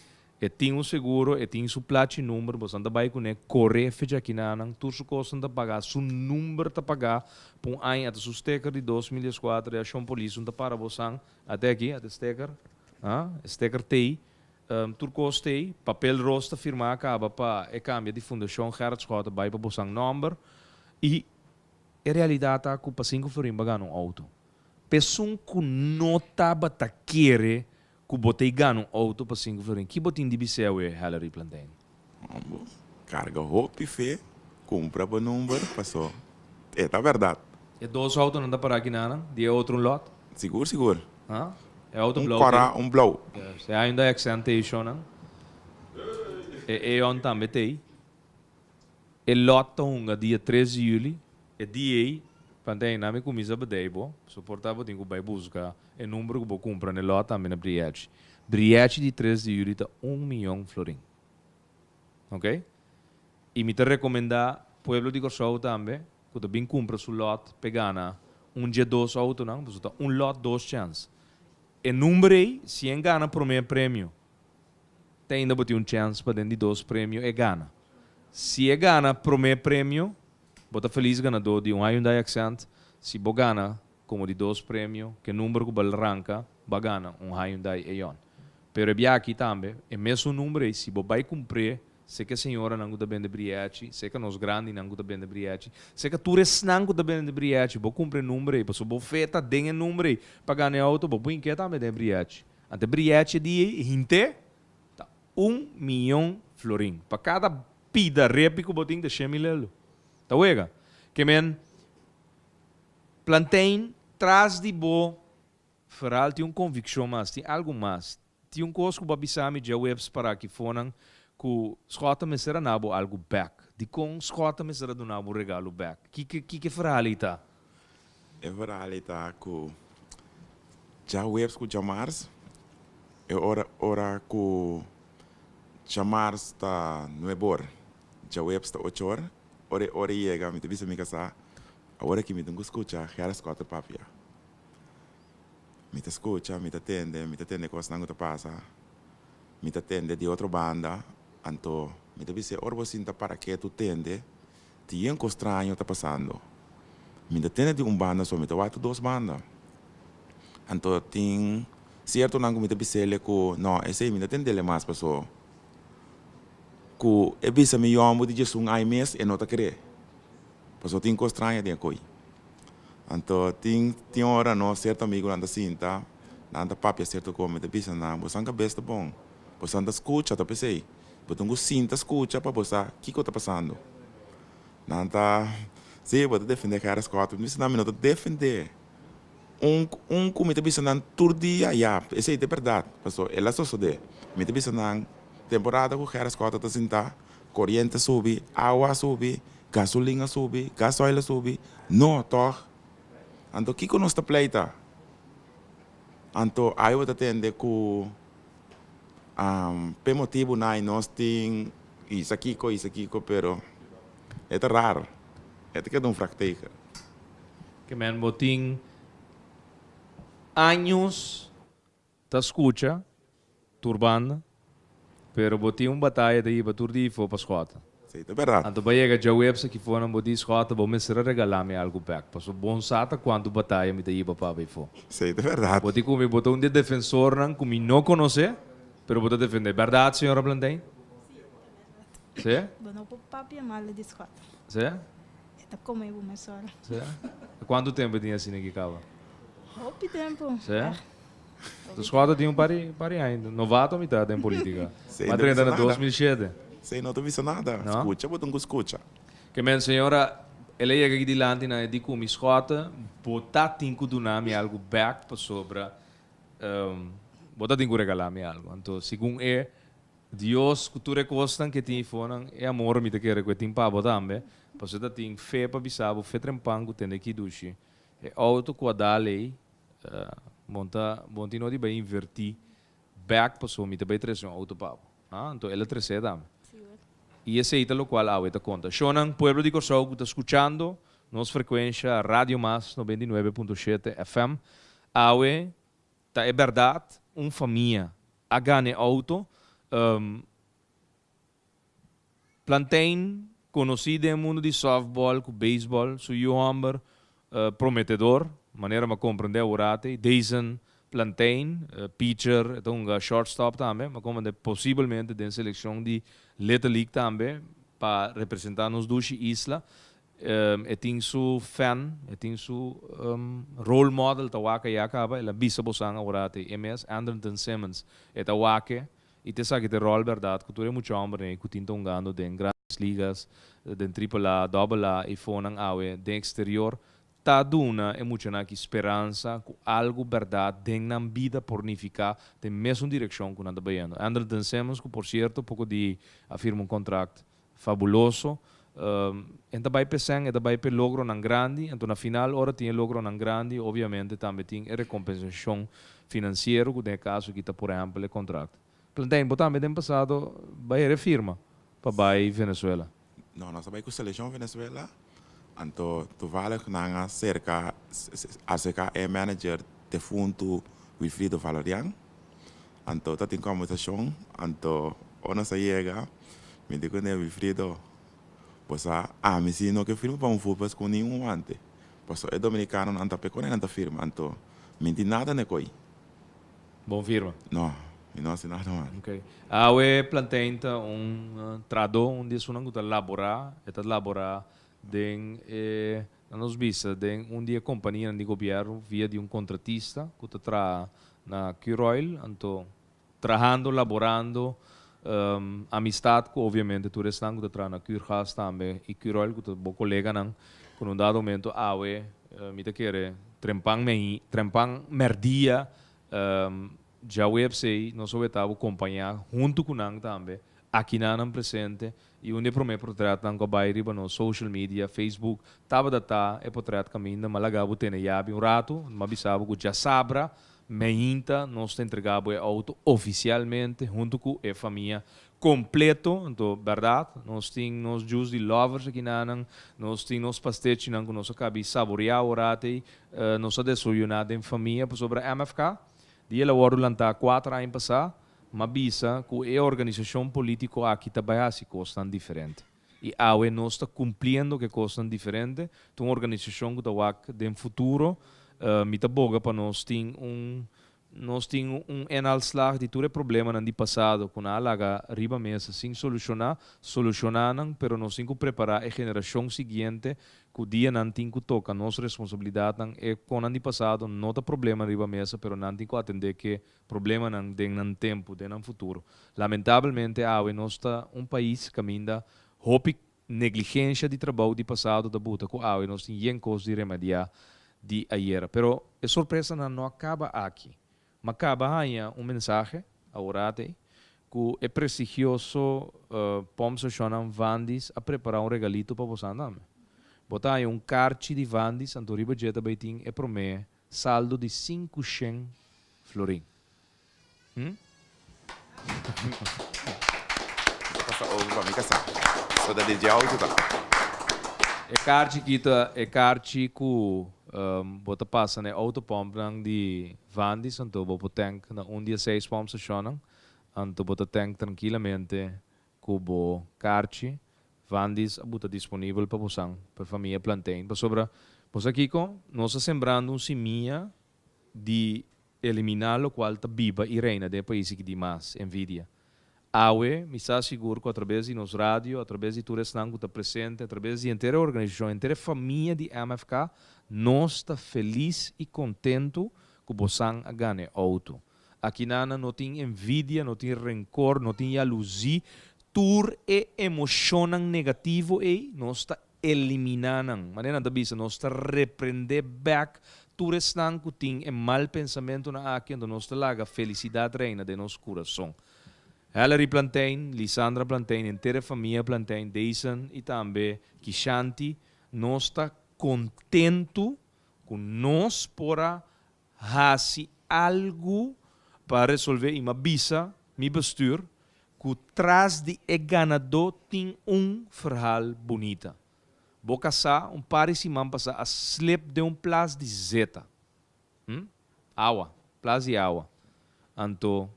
E tin un seguro, e tin su plachi number, bosan ta bai kuné, koré fecha kinanan, tur su kosnan ta pagá, su number ta pagá pa un aña, ata su steker di 2014, Reakshon Polis un ta para bosan, ate aki, ate steker, ha, e steker t'ei, tur kos t'ei, papel ros ta firmá kaba pa e kambia di Fundashon Gerrit Schotte bai pa bosan nòmber, i e realidat ta ku pa sinku florin bo a gana un outo. P'esun ku no tabata kere Ku bo ta i gana un auto pa sinku florin, ki bo tin di bis'é awe, Hillary Plantain? Bo karga hopi fe, kumpra bo number, paso e ta bèrdat. E dos autonan ta pará kinanan, di e otro un lòt? Sigur, sigur. Ha? E auto Un blou kòrá, t'ei? un blou. Yes, e Hyundai Accent t'ei shownan. E Eon tambe t'ei. E lòt ta hunga dia tres di yüli. E dia ei, Plantain, na mi kuminsá bedei bo, soportá bo tin ku bai buska e number ku bo kumpra na e lòt tambe na Brièchi. Brièchi di tres di yüli ta un miyon florin. Oké? I mi ta rekomendá pueblo di Kòrsou tambe ku ta bin kumpra su lòt p'e gana un dje dos outonan, pasobra ta un lòt dos chèns. E number ei, si en gana promé premio, Te ainda bo tin un chèns pa den di dos premio e gana. Si e gana promé premio, bo ta felis ganadó di un Hyundai Accent. Si bo gana komo di dos premio, ke number ku bo ranka, bo a gana un Hyundai Eon. Pero e bia aki tambe, e mesun number ei, si bo bai kumpr'é, seka e señoranan ku ta bende brièchi, seka nos grandinan ku ta bende brièchi, seka tur esnan ku ta bende brièchi, bo kumpra e number ei, pasobra bo fe ta den e number ei pa gana e outo, bo por hink'é tambe den e brièchi. Ante brièchi di hinte ta un miyon florin. Pa kada pida repi ku bo tin ta shen mil elo. Ta wega. Ke men Plantain tras di bo feral tin un konvikshon mas, tin algu mas. Tin un kos ku bo a bisa mi djaweps para aki fonan ku Scott ta mester a na bo algu bèk. Dikon Scott ta mester a duna bo un regalo bèk? Kiko kiko e feral ei ta? E verhaal ei ta ku djaweps ku djamars, e ora ora ku djamars ta nuebor, djaweps ta ochor, ora e ora yega mi ta bisa mi kasá, awor aki mi tin ku skucha Gerrit Schotte papia. Mi ta skucha, mi ta tende, mi ta tende kosnan ku ta pasa, mi ta tende di otro banda, anto mi ta bis'é ora bo sinta para ketu tende, Tin kos straño ta pasando. Mi ta tende di un banda so, mi ta wak dos banda. Anto tin siertonan ku mi ta bis'el ku no, esei mi ta tendel mas paso ku e bisa mi yòmber di djesun ai mes e no ta kere. Paso tin kos straño den e koi. Anto tin tin ora nos sierto amigunan ta sinta, nan ta papia sierto kos, mi ta bisa nan, bosan kabes ta bon, bosan ta skucha ta p'esei. Bo tin ku sinta skucha pa bo sa kiko ta pasando. Nan ta, Sí, bo ta defendé Gerrit Schotte. Mi bisa nan, mi no ta defendé. Un, un ku mi ta bisa nan tur dia, ya, esei ta e bèrdat, pasobra el a sosodé. Mi ta bisa nan, temporada ku Gerrit Schotte ta sintá, koriente a subi, awa a subi, gasolin a subi, gasoil a subi. No, tòg? Anto kiko nos ta pleita? Anto ai bo ta tende ku. P'e motibu nan nos tin isa kiko, isa kiko, pero e ta raro. E ta keda un vraagteken. Ke men bo tin años ta skucha tur banda, pero bo tin un bataya ta hiba tur di ifo pa Schotten. Sí, ta berdad. Anto bo a yega djaweps aki for nan bo di, Schotten, bo mester a regalá mi algu bek, pasobra bon sa ta kuantu bataya mi ta hiba pa bay for. Sí, ta berdad. Bo di ku mi bo ta un di e defensornan ku mi no konosé, pero bo ta defendé. Berdad, señora Plantain? Sí, ta berdad. Sí? Bo no por papia mal di Schotten. Sí? E ta kome bo mesora. Sí? Kuantu tempu e tin asina ki kaba? Hopi tempu. Sí? Tu Schotte tin un par di par di aña novato mi ta den politica. Sey Mi a no drenta bisa na nada. 2007. Sey no ta bisa nada. No? Scucha bo tin cu scucha. Ke men señora el a yega aki dilanti nan e di cu mi Schotte bo ta tin cu duna mi algo bek pasobra bo ta tin cu regala mi algo. Anto segun e Dios cu tur e cosnan ke tin ifonan e amor mi ta kere cu e tin pa bo tambe pasobra e ta tin fe pa bisa bo fe trempan cu tende ki dushi e auto cu a dal ey Bon ta bon tin odi bai inverti bek paso mi ta bai trece un auto pa bo. Ah, anto el a trece tambe. Y esey ta locual awe ta conta. Shownan, pueblo di Corsou cu ta scuchando nos frecuencia Radio Mas 99.7 FM, awe ta e berdad un famia a gana e auto. Plantain, konosí den e mundu di sòftbòl ku beisbòl, su yu hòmber prometedor, manera mi a komprendé aworate, Dayson Plantain, pitcher, e ta hunga shortstop tambe, mi a komprendé posibelmente den selekshon di Little League tambe pa representá nos dushi isla. E tin su fan, e tin su role model ta wak ayá kaba, el a bisa bosan aworate e mes, Andrington Simmons, e ta wak-e. I ta esaki ta e ròl bèrdat ku tur e mucha hòmbernan ku tin ta hungando den Grandes Ligas, den Triple A, Double A i fonan awe den eksterior ta duna e muchanan aki speransa ku algu bèrdat den nan bida por nifiká den mesun direkshon ku nan ta bayendo. Andrelton Simmons ku por sierto poko di a firma un kontrakt fabuloso. En ta bai p'e sèn, e ta bai p'e logronan grandi. Anto na final ora tin e logronan grandi, obviamente tambe tin e rekompensashon finansiero ku den e kaso aki ta por ehèmpel e kontrakt. Plantijn, bo tambe den pasado bai hera e firma pa bai Venezuela? No, nos a bai ku selekshon Venezuela, anto toevallig nan a serka aserka e manager defuntu Wilfrido Valerian. Anto ta tin kombersashon, anto ora nos a yega, mi di kuné, Wilfrido, bo sa ami si no ke firma pa un futbol ku ningun wante, pasobra e dominikanonan ta p'e kone nan ta firma, anto mi no tin nada n'e koi. Bon firma? No, mi no hasi nada man. Ok. Awe Plantain ta un trahadó, un di esunnan ku ta laborá, e ta laborá den e, nan nos bisa, den un di e kompanianan di gobièrnu via di un kontratista ku ta traha na Curoil, anto trahando, laborando, amistat ku obviamente tur esnan ku ta traha na Curgas tambe i Curoil ku ta bo koleganan ku na un dado momento awe mi ta kere trempan mei, trempan mèrdia djaweps ei nos a weta bo kompañá huntu ku nan tambe akinan nan presente I un di e promé portretnan ku a bai riba nos social media, Facebook, tabata ta e portret kaminda m'a laga bo tene yabi un ratu. M'a bisa bo ku djasabra meinta nos ta entrega bo e outo ofisialmente huntu ku e famia kompleto. Anto bèrdat nos tin nos juice di lovers akinanan, nos tin nos pastechinan ku nos a kabi saboriá ora ei nos a desayuná den famia pasobra MFK di el a wòrdu lantá kuater aña pasá. M'a bisa ku e organisashon polítiko aki ta bai hasi kosnan diferente. I awe nos ta kumpliendo ku e kosnan diferente. Ta un organisashon ku ta wak den futuro. Mi ta boga pa nos tin un nos tin un inhaalslag di tur e problemanan di pasado ku nan a laga riba mesa sin solushoná. Solushoná nan, pero nos tin ku prepará e generashon siguiente Ku dia nan tin ku toka nos responsabilidatnan, e konan di pasado no ta problema riba mesa pero nan tin ku atendé ke problemanan den nan tempu, den nan futuro. Lamentabelmente awe nos ta un pais kaminda hopi negligensha di trabou di pasado ta buta ku awe nos tin yen kos di remediá di ayera. Pero e sorpresanan no a kaba aki. M'a kaba haña un mensahe aworat ei ku e prestigioso pompstationnan Vandy's a prepará un regalito pa bosan tambe. Bo ta haña un karchi di Vandy's anto riba dje ta bai tin e promé saldo di 500 florin. Hm? Pasa over pa mi kasá. So da di dje auto ta. E karchi ki ta e karchi ku bo ta pasa na e autopompnan di Vandy's anto bo por tank na un di e seis pompstationnan anto bo ta tank trankilamente ku bo karchi. Vandy's a buta disponibel pa bosan pa e famia Plantain pasobra bo sa kiko nos ta sembrando un simia di eliminá lokual ta biba i reina den e pais aki di mas envidia. Awe, mi sa sigur ku atrabes di nos radio, atrabes di tur esnan ku ta presente, atrabes di henter e organisashon, henter e famia di MFK, nos ta felis i kontentu. ku bosan a gana e outo. Akinana no tin envidia, no tin renkor, no tin yaluzí, tur e emoshonnan negativo ei nos ta eliminá nan. Manera nan ta bisa, nos ta reprendé bèk tur esnan ku tin e mal pensamentunan aki, anto nos ta laga felisidat reina den nos kurason. Hillary Plantein, Lisandra Plantein, henter e famia Plantein, Dayson i tambe Kishanti, nos ta kontentu ku nos por a hasi algu pa resolvé i m'a bisa mi bestuur ku tras di e ganadó tin un verhaal bunita. Bo kasá un par di siman pasá a slip den un plas di zeta. Hm? Awa. Plas di awa. Anto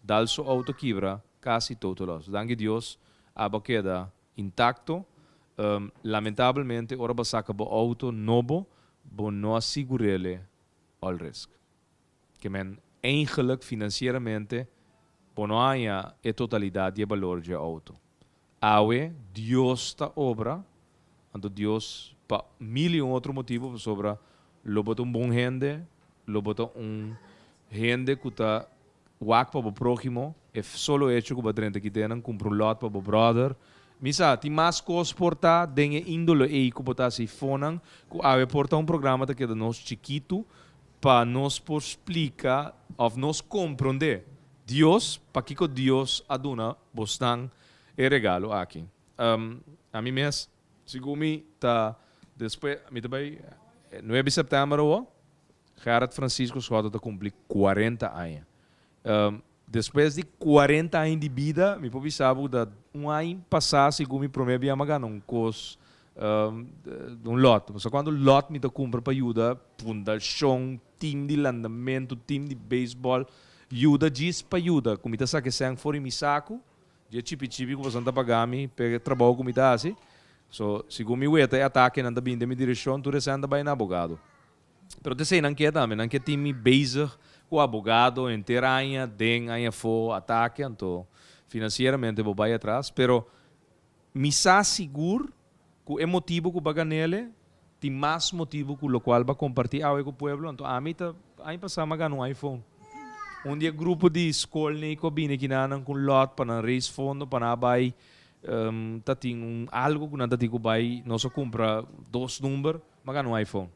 dal su auto kibra kasi total loss. Danki Dios abo a keda Intakto. Lamentablemente ora bo saka bo outo nobo bo no a sigur'ele all risk. Ke men eigenlijk financieramente bo no haña e totalidat di e balor dje outo. Awe Dios ta obra, anto Dios pa mil i un otro motibu pasobra lo bo ta un bon hende, lo bo ta un hende ku ta Wak pa bo próhimo, e solo hecho ku bo a drenta kitenan kumpra un lòt pa bo bròder. Mi sa, tin mas kos por ta den e índole ei ku bo ta hasi fonan ku awe por ta un programa ta keda nos chikitu pa nos por splika òf nos komprondé Dios pakiko Dios a duna bosnan e regalo aki. Ami mes, segun mi ta despues mi ta bai nuebe sèptèmber awor. Gerrit Francisco Schotte ta kumpli kuarenta aña. Despues di kuarenta aña di bida, mi por bisa bo ku ta un aña pasá segun mi promé bia mi a gana un kos, un lòt. Pasobra kuantu lòt mi ta kumpra pa yuda fundashon, tim di landamentu, tim di beisbòl, yuda djis pa yuda, ku mi ta saka e sèn for di mi saku, dje chipi chipi ku boso ta paga mi pa e trabou ku mi ta hasi. So, segun mi weta e atakenan ta bini den mi direkshon, tur e sèn ta bai na abogado. Pero t'esei nan ke tambe, nan ke tin mi bezig ku abogado henter aña den, aña afó, atake, anto financieramente bo bai atras. Pero mi sa sigur ku e motibu ku bo a gan'ele tin mas motibu ku lokual bo a kompartí awe ku pueblo. Anto ami ta, aña pasá mi a gana un iPhone. Un di e grupo di skol nei ku a bini kinanan ku un lòt pa nan raise fondo pa nan a bai ta tin un algu ku nan ta tin ku bai, nos a kumpra dos number, Mi a gana un iPhone.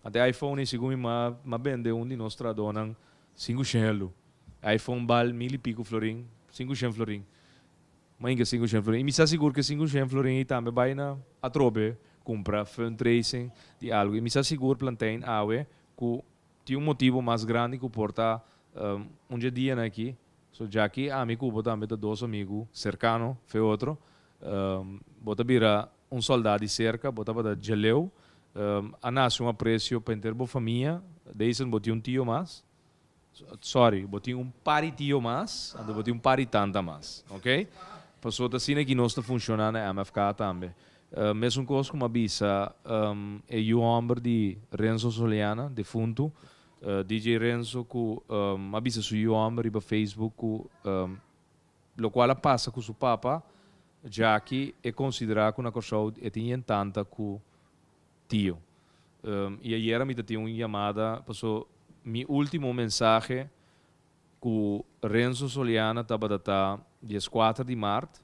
Ante e iPhone ei segun mi m'a bende un di nos trahadónan sinku shen elu. E iPhone bal mil i piku florin, 500 florin. M'a hinka 500 florin. I mi sa sigur ku e 500 florin ei tambe bai na atrobe kumpra fundraising di algu. I mi sa sigur Plantein awe ku tin un motibu mas grandi ku por ta un dje dianan aki. So djaki ami ku bo tambe ta dos amigu serkano fe otro. Bo ta bira un soldá di serka, bo tabata djaleu, a nase un apresio pa henter bo famia, Deison bo tin un tio mas, sorry, bo tin un par di tio mas, anto bo tin un par di tanta mas, ok? Pasobra ta asina ki nos ta funshoná na MFK tambe. Mesun kos ku mi a bisa e yu hòmber di Renzo Soliana, defuntu, DJ Renzo ku a bisa su yu hòmber riba Facebook ku Lokual a pasa ku su papa, djaki e konsiderá ku na Kòrsou e tin yen tanta ku tio. I ayera mi ta tin un yamada paso mi último mensahe ku Renzo Soliana tabata ta 14 di mart,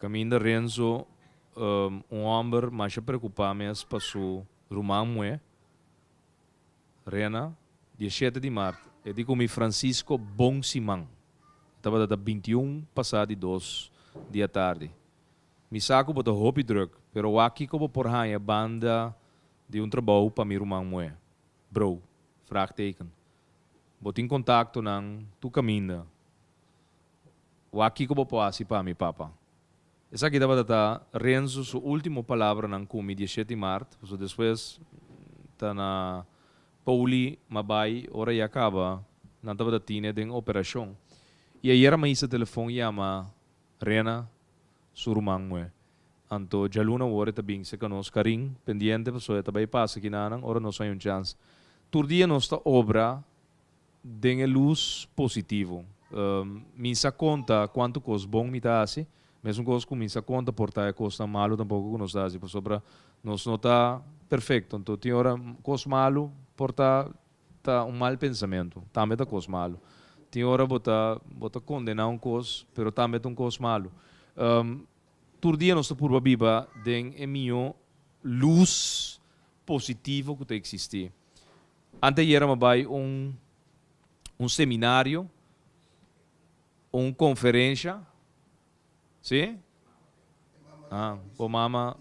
kaminda Renzo, un hòmber masha preokupá mes pa su ruman muhé, Rena, 17 di mart, e di ku mi Francisco bon siman. E tabata ta 21 pasá di dos di atardi. Mi sa ku bo ta hopi drùk, pero wak kiko bo por haña banda di un trabou pa mi ruman muhé. Bro, vraagteken. Bo tin kontaktonan tur kaminda. Wak kiko bo por hasi pa mi, papa. Esaki tabata ta Renzo su ultimo palabranan ku mi 17 mart, pasobra despues ta na Pouli m'a bai ora ya kaba nan tabata tine den operashon. I ayera m'a hisa telefon yama Rena su ruman muhé. Anto djaluna awor e ta bin serka nos Karin pendiente pasobra e ta bai pasa kinanan ora nos haña un chans. Tur dia nos ta obra Den e lus positivo. Mi sa konta kuantu kos bon mi ta hasi, mesun kos ku mi sa konta por ta e kosnan malu tampoko ku nos ta hasi, pasobra nos no ta perfekto. Anto tin ora kos malu por ta. ta un mal pensamentu, tambe ta kos malu. Tin ora bo ta bo ta kondená un kos, pero tambe ta un kos malu. Tur dia nos ta purba biba den e mihó lus positivo ku ta eksistí. Anteayer mi a bai un un seminario, un konferensha, si? Ah, bo mama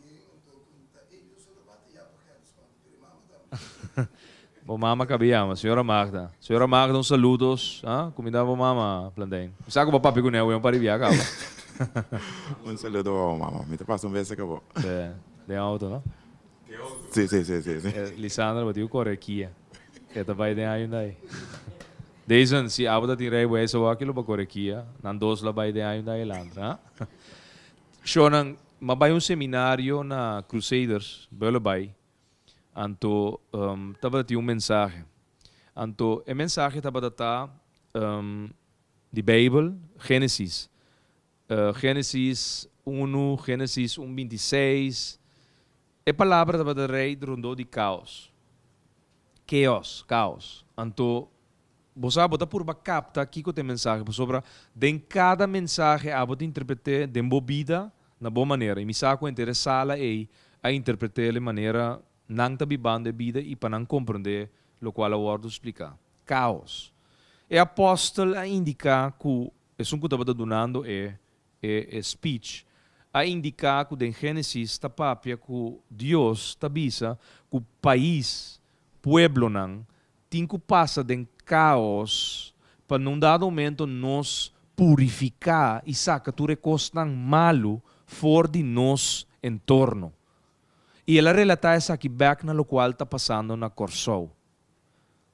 Bo mama kabi yama, señora Magda. Señora Magda un saludos, ah, kuminda bo mama Plantein. Mi sa ku bo papia kuné awe un par di bia kaba. Un saludo pa bo mama, mi ta pasa un bes ku bo. Sí, den auto no? Sí, sí, sí, sí, sí. Lisandra bo tin ku kore Kia, e ta bai den Hyundai. Deison, si abo ta tin rijbewijs awor lo bo kore Kia, nan dos lo bai den Hyundai Elantra, ah. Shownan, m'a bai un seminario na Crusaders, Bullenbaai. Anto tabata tin un mensahe. Anto e mensahe tabata ta di Beibel, Génesis. Génesis unu, Génesis un binti seis. E palabra tabata rei rondó di kaos. Keos, kaos. Anto bo sa bo ta purba kapta kiko ta e mensahe pasobra den kada mensahe abo ta interpret'é den bo bida na bo manera. I mi sa ku henter e sala ei a interpret'é e manera nan ta bibando e bida i pa nan komprendé lokual a wòrdu spliká. Kaos. E apòstel a indiká ku esun ku tabata dunando e E speech a indiká ku den Génesis ta papia ku Dios ta bisa ku pais, pueblonan, tin ku pasa den káos pa na un dado momento nos purifiká i saka tur e kosnan malu for di nos entorno. I el a relatá esaki bèk na lokual ta pasando na Kòrsou.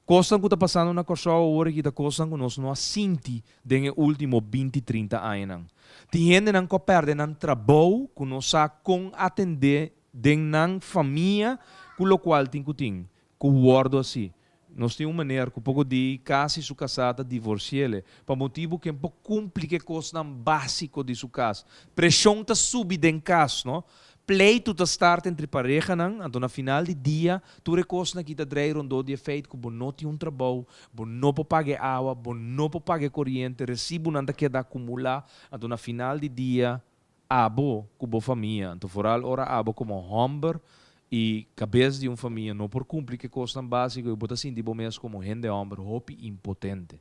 Kosnan ku ta pasando na Kòrsou awor aki ta kosnan ku nos no a sinti den e último binti, trinta añanan. Tin hendenan ku a pèrdè nan trabou ku no sa kon atendé den nan famia ku lokual tin ku tin ku wòrdu hasi. Nos tin un meneer ku poko di kasi su kasá ta divorsi'ele pa motibu ku e por kumpli ku e kosnan básiko di su kas. Preshon ta subi den kas, no? Pleitu ta start entre parehanan, anto na final di dia tur e kosnan aki ta drei rondó di e feit ku bo no tin un trabou, bo no por paga e awa, bo no por paga e koriente, resibunan ta keda akumulá, anto na final di dia abo ku bo famia, anto foral ora abo komo hòmber i kabes di un famia no por kumpli ku e kosnan básiko i bo ta sinti bo mes komo hende hòmber hopi impotente.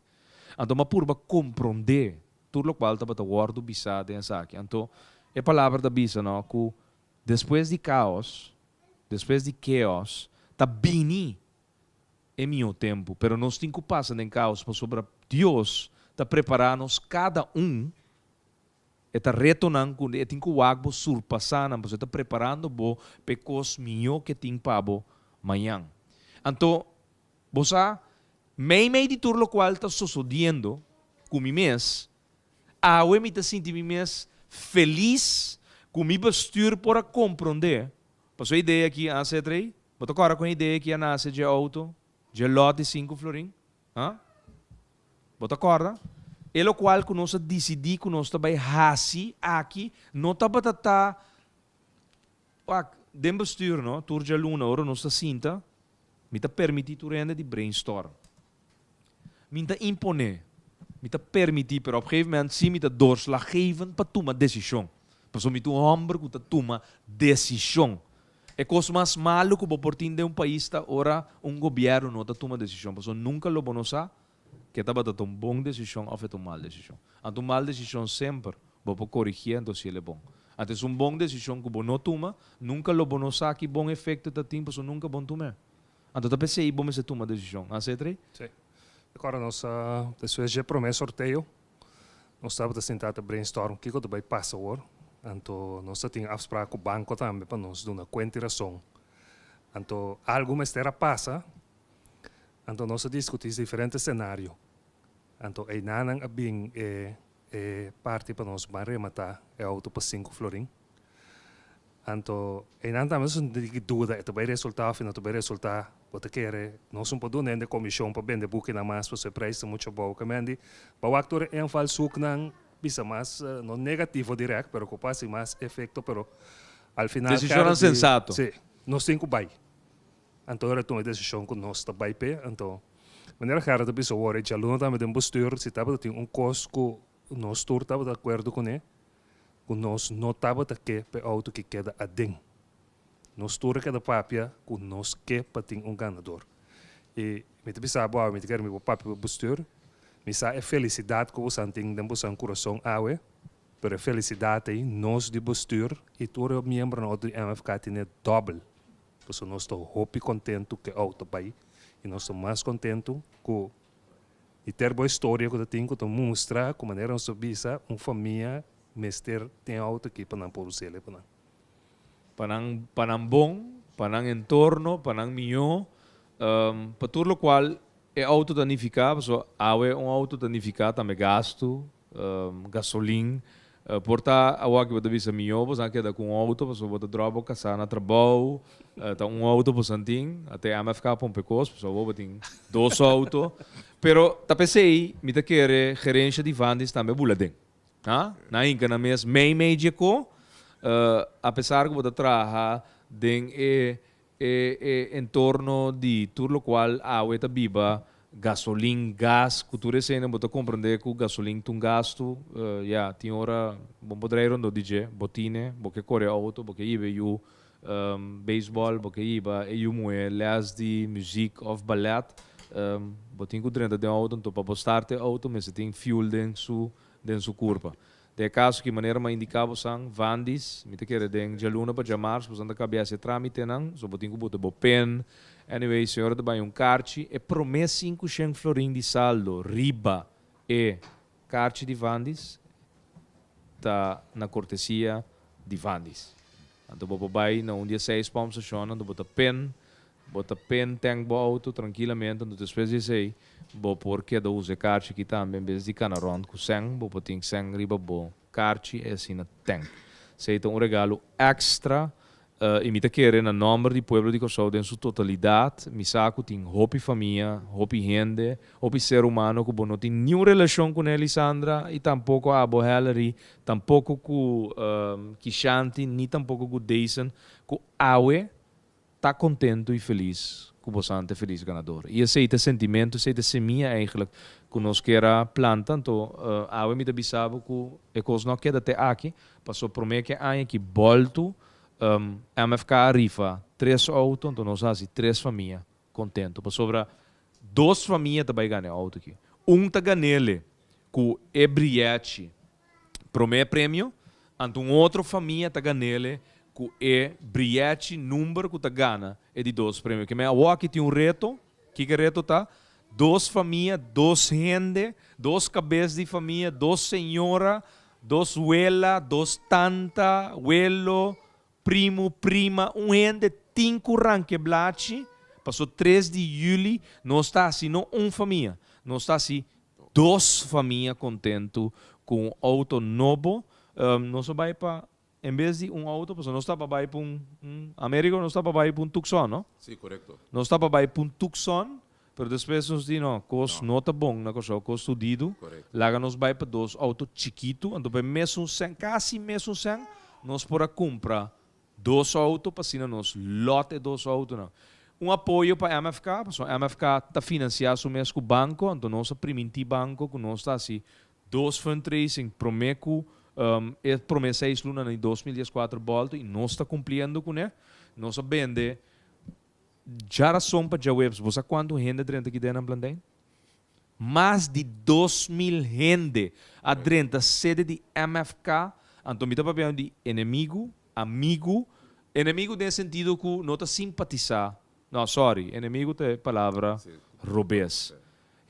Anto mi a purba komprondé Tur lokual tabata wòrdu bisá den esaki. Anto e palabra ta bisa no ku despues di kaos, despues di keos, ta bini e mihó tempu. Pero nos tin ku pasa den kaos pasobra Dios ta prepará nos kada un. E ta retonan ku e tin ku wak bo surpasá nan pasobra e ta preparando bo pa e kos mihó ku e tin pa bo mañan. Anto Bo sa, meimei di tur lokual ta sosodiendo ku mi mes, awe mi ta sinti mi mes felis ku mi bestuur por a komprondé. Pasobra e idea aki a ser trei? Bo ta kòrda kon e idea aki a nase dje outo, dje lòt di sinku florin? Ha? Bo ta kòrda? E lokual ku nos a disidí ku nos ta bai hasi aki no tabata ta, wak, den bestuur no, tur djaluna ora nos ta sinta, Mi ta permití tur hende di brainstorm. Mi n'ta imponé, mi ta permití, pero op gegeven moment sí mi ta doorslaggevend pa tuma desishon. Pasobra mi ta un hòmber ku ta tuma desishon. E kos mas malu ku bo por tin den un pais ta ora un gobièrnu no ta tuma desishon, pasobra nunka lo bo no sa ke tabata ta un bon desishon òf e ta un mal desishon. Anto un mal desishon semper bo por korigié anto si el e bon. Anto es un bon desishon ku bo no tuma, nunka lo bo no sa ki bon efekto ta tin pasobra nunka bo no tum'é. Anto ta p'esei bo mester tuma desishon. Así Trey? Sí. Rekòrda nos despues dje promé sorteo nos tabata sintá ta brainstorm kiko ta bai pasa awor. Anto nos ta tin afsprak ku banko tambe pa nos duna kuenta i rason. Anto algu mester a pasa Anto nos a diskutí diferente senario. Anto einanan a bin e e parti pa nos ban rematá e outo pa sinku florin. Anto einan tambe nos a sinti ki duda e ta bai resultá òf e no ta bai resultá. Bo ta kere nos no por duna hende komishon pa bende bukinan mas pasobra e preis ta muchu abou. Ke men di bo wak tur e invalshoeknan bisa mas no negativo dirèkt pero ku por hasi mas efekto pero al final Desishonnan sensato. Sí, nos tin ku bai. Anto ora tuma e desishon ku nos ta bai p'e, anto Manera Gerrit a bisa awor, e djaluna tambe den bestuur si tabata tin un kos ku nos tur tabata akuerdo kuné, ku nos no tabata ke pa e outo ki keda aden. Nos tur a keda papia ku nos ke pa tin un ganador. I mi ta bisa bo awe, mi ta kere mi por papia pa bestuur, mi sa e felisidat ku bosan tin den bosan kurason awe, pero e felisidat ei nos di bestuur i tur e miembronan otro di MFK tene dòbel. Pasobra nos ta hopi kontentu ku e outo bai i nos ta mas kontentu ku henter bo historia ku ta tin ku ta mustra ku manera nos ta bisa un famia mester tin e outo aki pa nan por us'el pa nan. Pa nan pa nan bon, pa nan entorno, pa nan mihó, pa tur lokual e outo ta nifiká, pasobra awe un outo ta nifiká tambe gastu, gasolin, por ta awor aki bo ta bisa mihó boso a keda ku un outo pasobra bo ta dròp bo kasá na trabou, ta un outo boso tin, ate MFK pompe kos pasobra awor bo tin dos outo, pero ta p'esei mi ta kere gerensha di Vandis tambe bula den. Ha? Nan hinka nan mes mei mei dje ko, apesar ku bo ta traha den e e e entorno di tur lokual awe ta biba, gasolin, gas, ku tur esei bo ta komprendé ku gasolin ta un gastu, ya, tin ora bo por drei rondó di dje, bo tine, bo ke kore outo, bo ke hiba e yu beisbòl, bo ke hiba e yu muhé lès di muzik òf balèt, bo tin ku drenta den outo, anto pa bo start e outo mester tin fuel den su den su kurpa. Den e kaso ki manera mi a indiká bosan, Vandis, mi ta kere den djaluna pa djamars bosan ta kabia hasi e trámitenan, so bo tin ku buta bo pen. Anyway, señora ta bai un karchi, e promé 500 florin di saldo riba e karchi di Vandis ta na kortesia di Vandis. Anto bo por bai na un di e seis pompstationnan, anto bo ta pen, bo ta pen tank bo auto trankilamente, anto despues di esei bo por keda usa e karchi aki tambe en bes di kana rònt ku sèn, bo por tin sèn riba bo karchi i asina tank. Esei ta un regalo èkstra i mi ta kere na nòmber di pueblo di Kòrsou den su totalidat, mi sa ku tin hopi famia, hopi hende, Hopi ser humano ku bo no tin niun relashon ku ne Lisandra i tampoko abo Hellary, tampoko ku Kishanti ni tampoko ku Dayson ku awe ta kontentu i felis ku bosan ta e felis ganador. I esei ta e sentimentu, esei ta e semia eigenlijk ku nos kier a planta. Anto awe mi ta bisa bo ku e kos no a keda te aki, paso prome ke aña ki boltu MFK a rifa tres outo, anto nos a hasi tres famia kontentu pasobra Dos famia ta bai gana e auto aki. Un ta gan'ele ku e brièchi promé premio, anto un otro famia ta gan'ele ku e brièchi number ku ta gana e di dos premio. Ke men awor aki tin un reto. Kiko e reto ta? Dos famia, dos hende, dos kabes di famia, dos señora, dos wela, dos tanta, welo, Primu, prima, un hende tin ku ranke blachi, paso 3 di juli nos ta hasi no un famia, nos ta hasi dos famia kontentu ku un outo nobo. Nos a bai pa, en bes di un outo, pasobra nos ta pa bai pa un, un Americo nos ta pa bai pa un Tucson, no? Sí, korekto. Nos ta pa bai pa un Tucson, pero despues nos di no, kos no ta bon na Kòrsou, kos tudidu, laga nos bai pa dos outo chikitu, anto pa e mesun sèn, kasi mesun sèn, nos por a kumpra dos outo pa asina nos lòt e dos outonan. Un apoyo pa MFK, pasobra MFK ta finansiá su mes ku banko, anto nos a primintí banko ku nos ta hasi dos fundraising promé ku e promé seis lunanan di 2014 bòltu i nos ta kumpliendo kuné. Nos a bende Djarason pa djaweps, bo sa kuantu hende a drenta aki den nan Plantein? Mas di 2000 hende a drenta sede di MFK, anto mi ta papiando di enemigu, amigu, enemigu den sentido ku no ta simpatisá, no sorry, enemigu ta e palabra robes.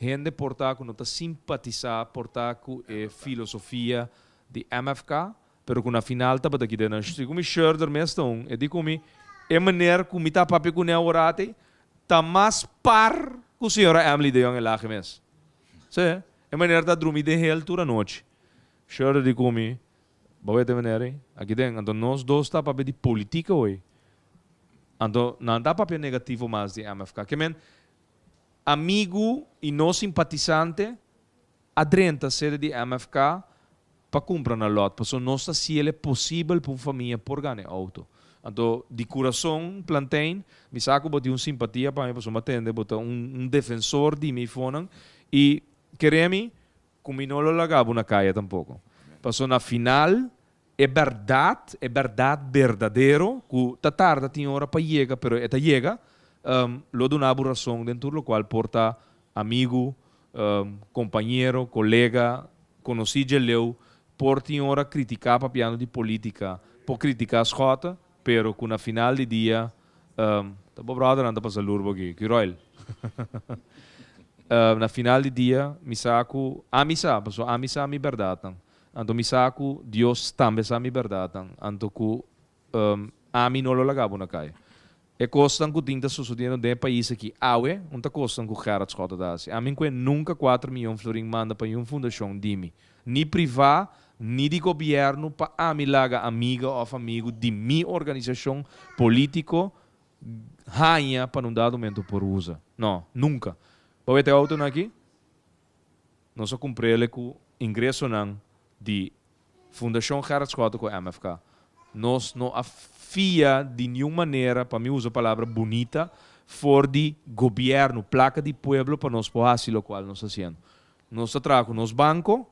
Hende por ta ku no ta simpatisá por ta ku e filosofia di MFK, Pero ku na final tabata keda nan si ku mi shirder mes ta un e di ku mi e meneer ku mi ta papia kuné aworati ta mas par ku señora Emily de Jong Elhage mes. Sí, e meneer ta drumi den hel tur anochi. Shirder di ku mi, Bo wet e meneer ei? Aki den. Anto nos dos ta papia di politica hoy. Anto nan ta papia negativo mas di MFK. Ke men amigu i no simpatisante a drenta sede di MFK pa cumpra na lot pasobra nos ta haciel e posibel pa un famia por gana e auto. Anto di kurason Plantain, mi sa ku bo tin un simpatia pa mi pasobra mi a tende bo ta un un defensor di mi fonan i kere mi ku mi no lo laga bo na kaya tampoko. Pasobra na final e bèrdat, e bèrdat berdadero ku ta tarda tin ora pa yega pero e ta yega, lo duna bo rason den tur lokual por ta amigu, kompañero, kolega, konosí dje leu, por tin ora kritiká papiando di polítika, por kritiká Schotte, pero ku na final di dia, ta bo bròdernan ta pasa lur bo aki, Curoil. Na final di dia, mi sa ku, ami sa, pasobra ami sa mi bèrdatnan. Anto mi sa ku Dios tambe sa mi bèrdatnan, anto ku Ami no lo laga bo na kai. E kosnan ku tin ta sosodiendo den e pais aki awe, un ta kosnan ku Gerrit Schotte ta hasi. Ami nkue nunka kuater miyon florin manda pa niun fundashon di mi, ni privá ni di gobièrnu pa ami laga amiga òf amigu di mi organisashon polítiko haña pa nun dado momento por usa. No, nunka. Bo wet e outonan aki? Nos a kumprele ku ingresonan di Fundashon Gerrit Schotte ku MFK. Nos no a fia di niun manera, pa mi usa palabra bunita, for di gobièrnu, plaka di pueblo pa nos por hasi lokual nos ta hasiendo. Nos ta traha ku nos banko,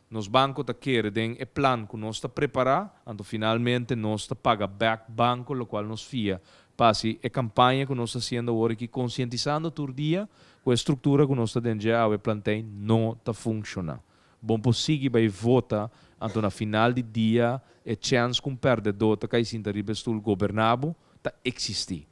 nos banko ta kere den e plan ku nos ta prepará, anto finalmente nos ta paga bèk banko lokual nos fia pa hasi e kampaña ku nos ta hasiendo awor aki, konsientisando tur dia ku e struktura ku nos ta den dje awe Plantein no ta funshoná. Bon por sigui bai vota, anto na final di dia e chèns ku un pèrdedó ta kai sinta riba e stul goberná bo ta eksistí.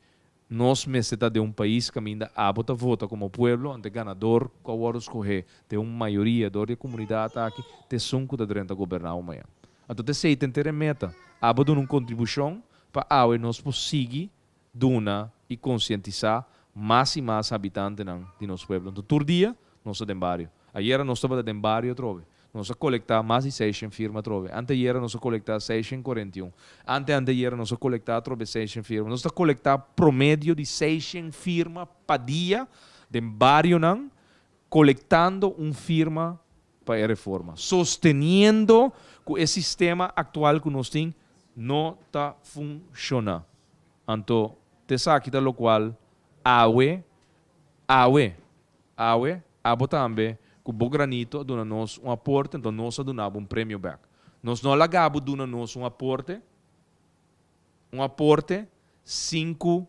Nos mester ta den un pais kaminda abo ta vota komo pueblo, anto e ganador ku a wòrdu skohé den un mayoria dor di e komunidat aki ta esun ku ta drenta goberná bo mañan. Anto ta esei ta henter e meta, abo duna un kontribushon pa awe nos por sigui duna i konsientisá mas i mas habitantenan di nos pueblo. Anto tur dia nos ta den bario. Ayera nos tabata den bario atrobe. Nos a kolektá mas di seishen firma atrobe. Anteayera nos a kolektá seishen korenta i un. Anteanteayera nos a kolektá atrobe seishen firma. Nos ta kolektá promedio di seishen firma pa dia den barionan, kolektando un firma pa e reforma, sosteniendo ku e sistema aktual ku nos tin no ta funshoná. Anto t'esaki ta lokual awe, awe, awe, abo tambe ku bo granito a duna nos un aporte, anto nos a duna bo un premio bèk. Nos no a laga bo duna nos un aporte, un aporte sin ku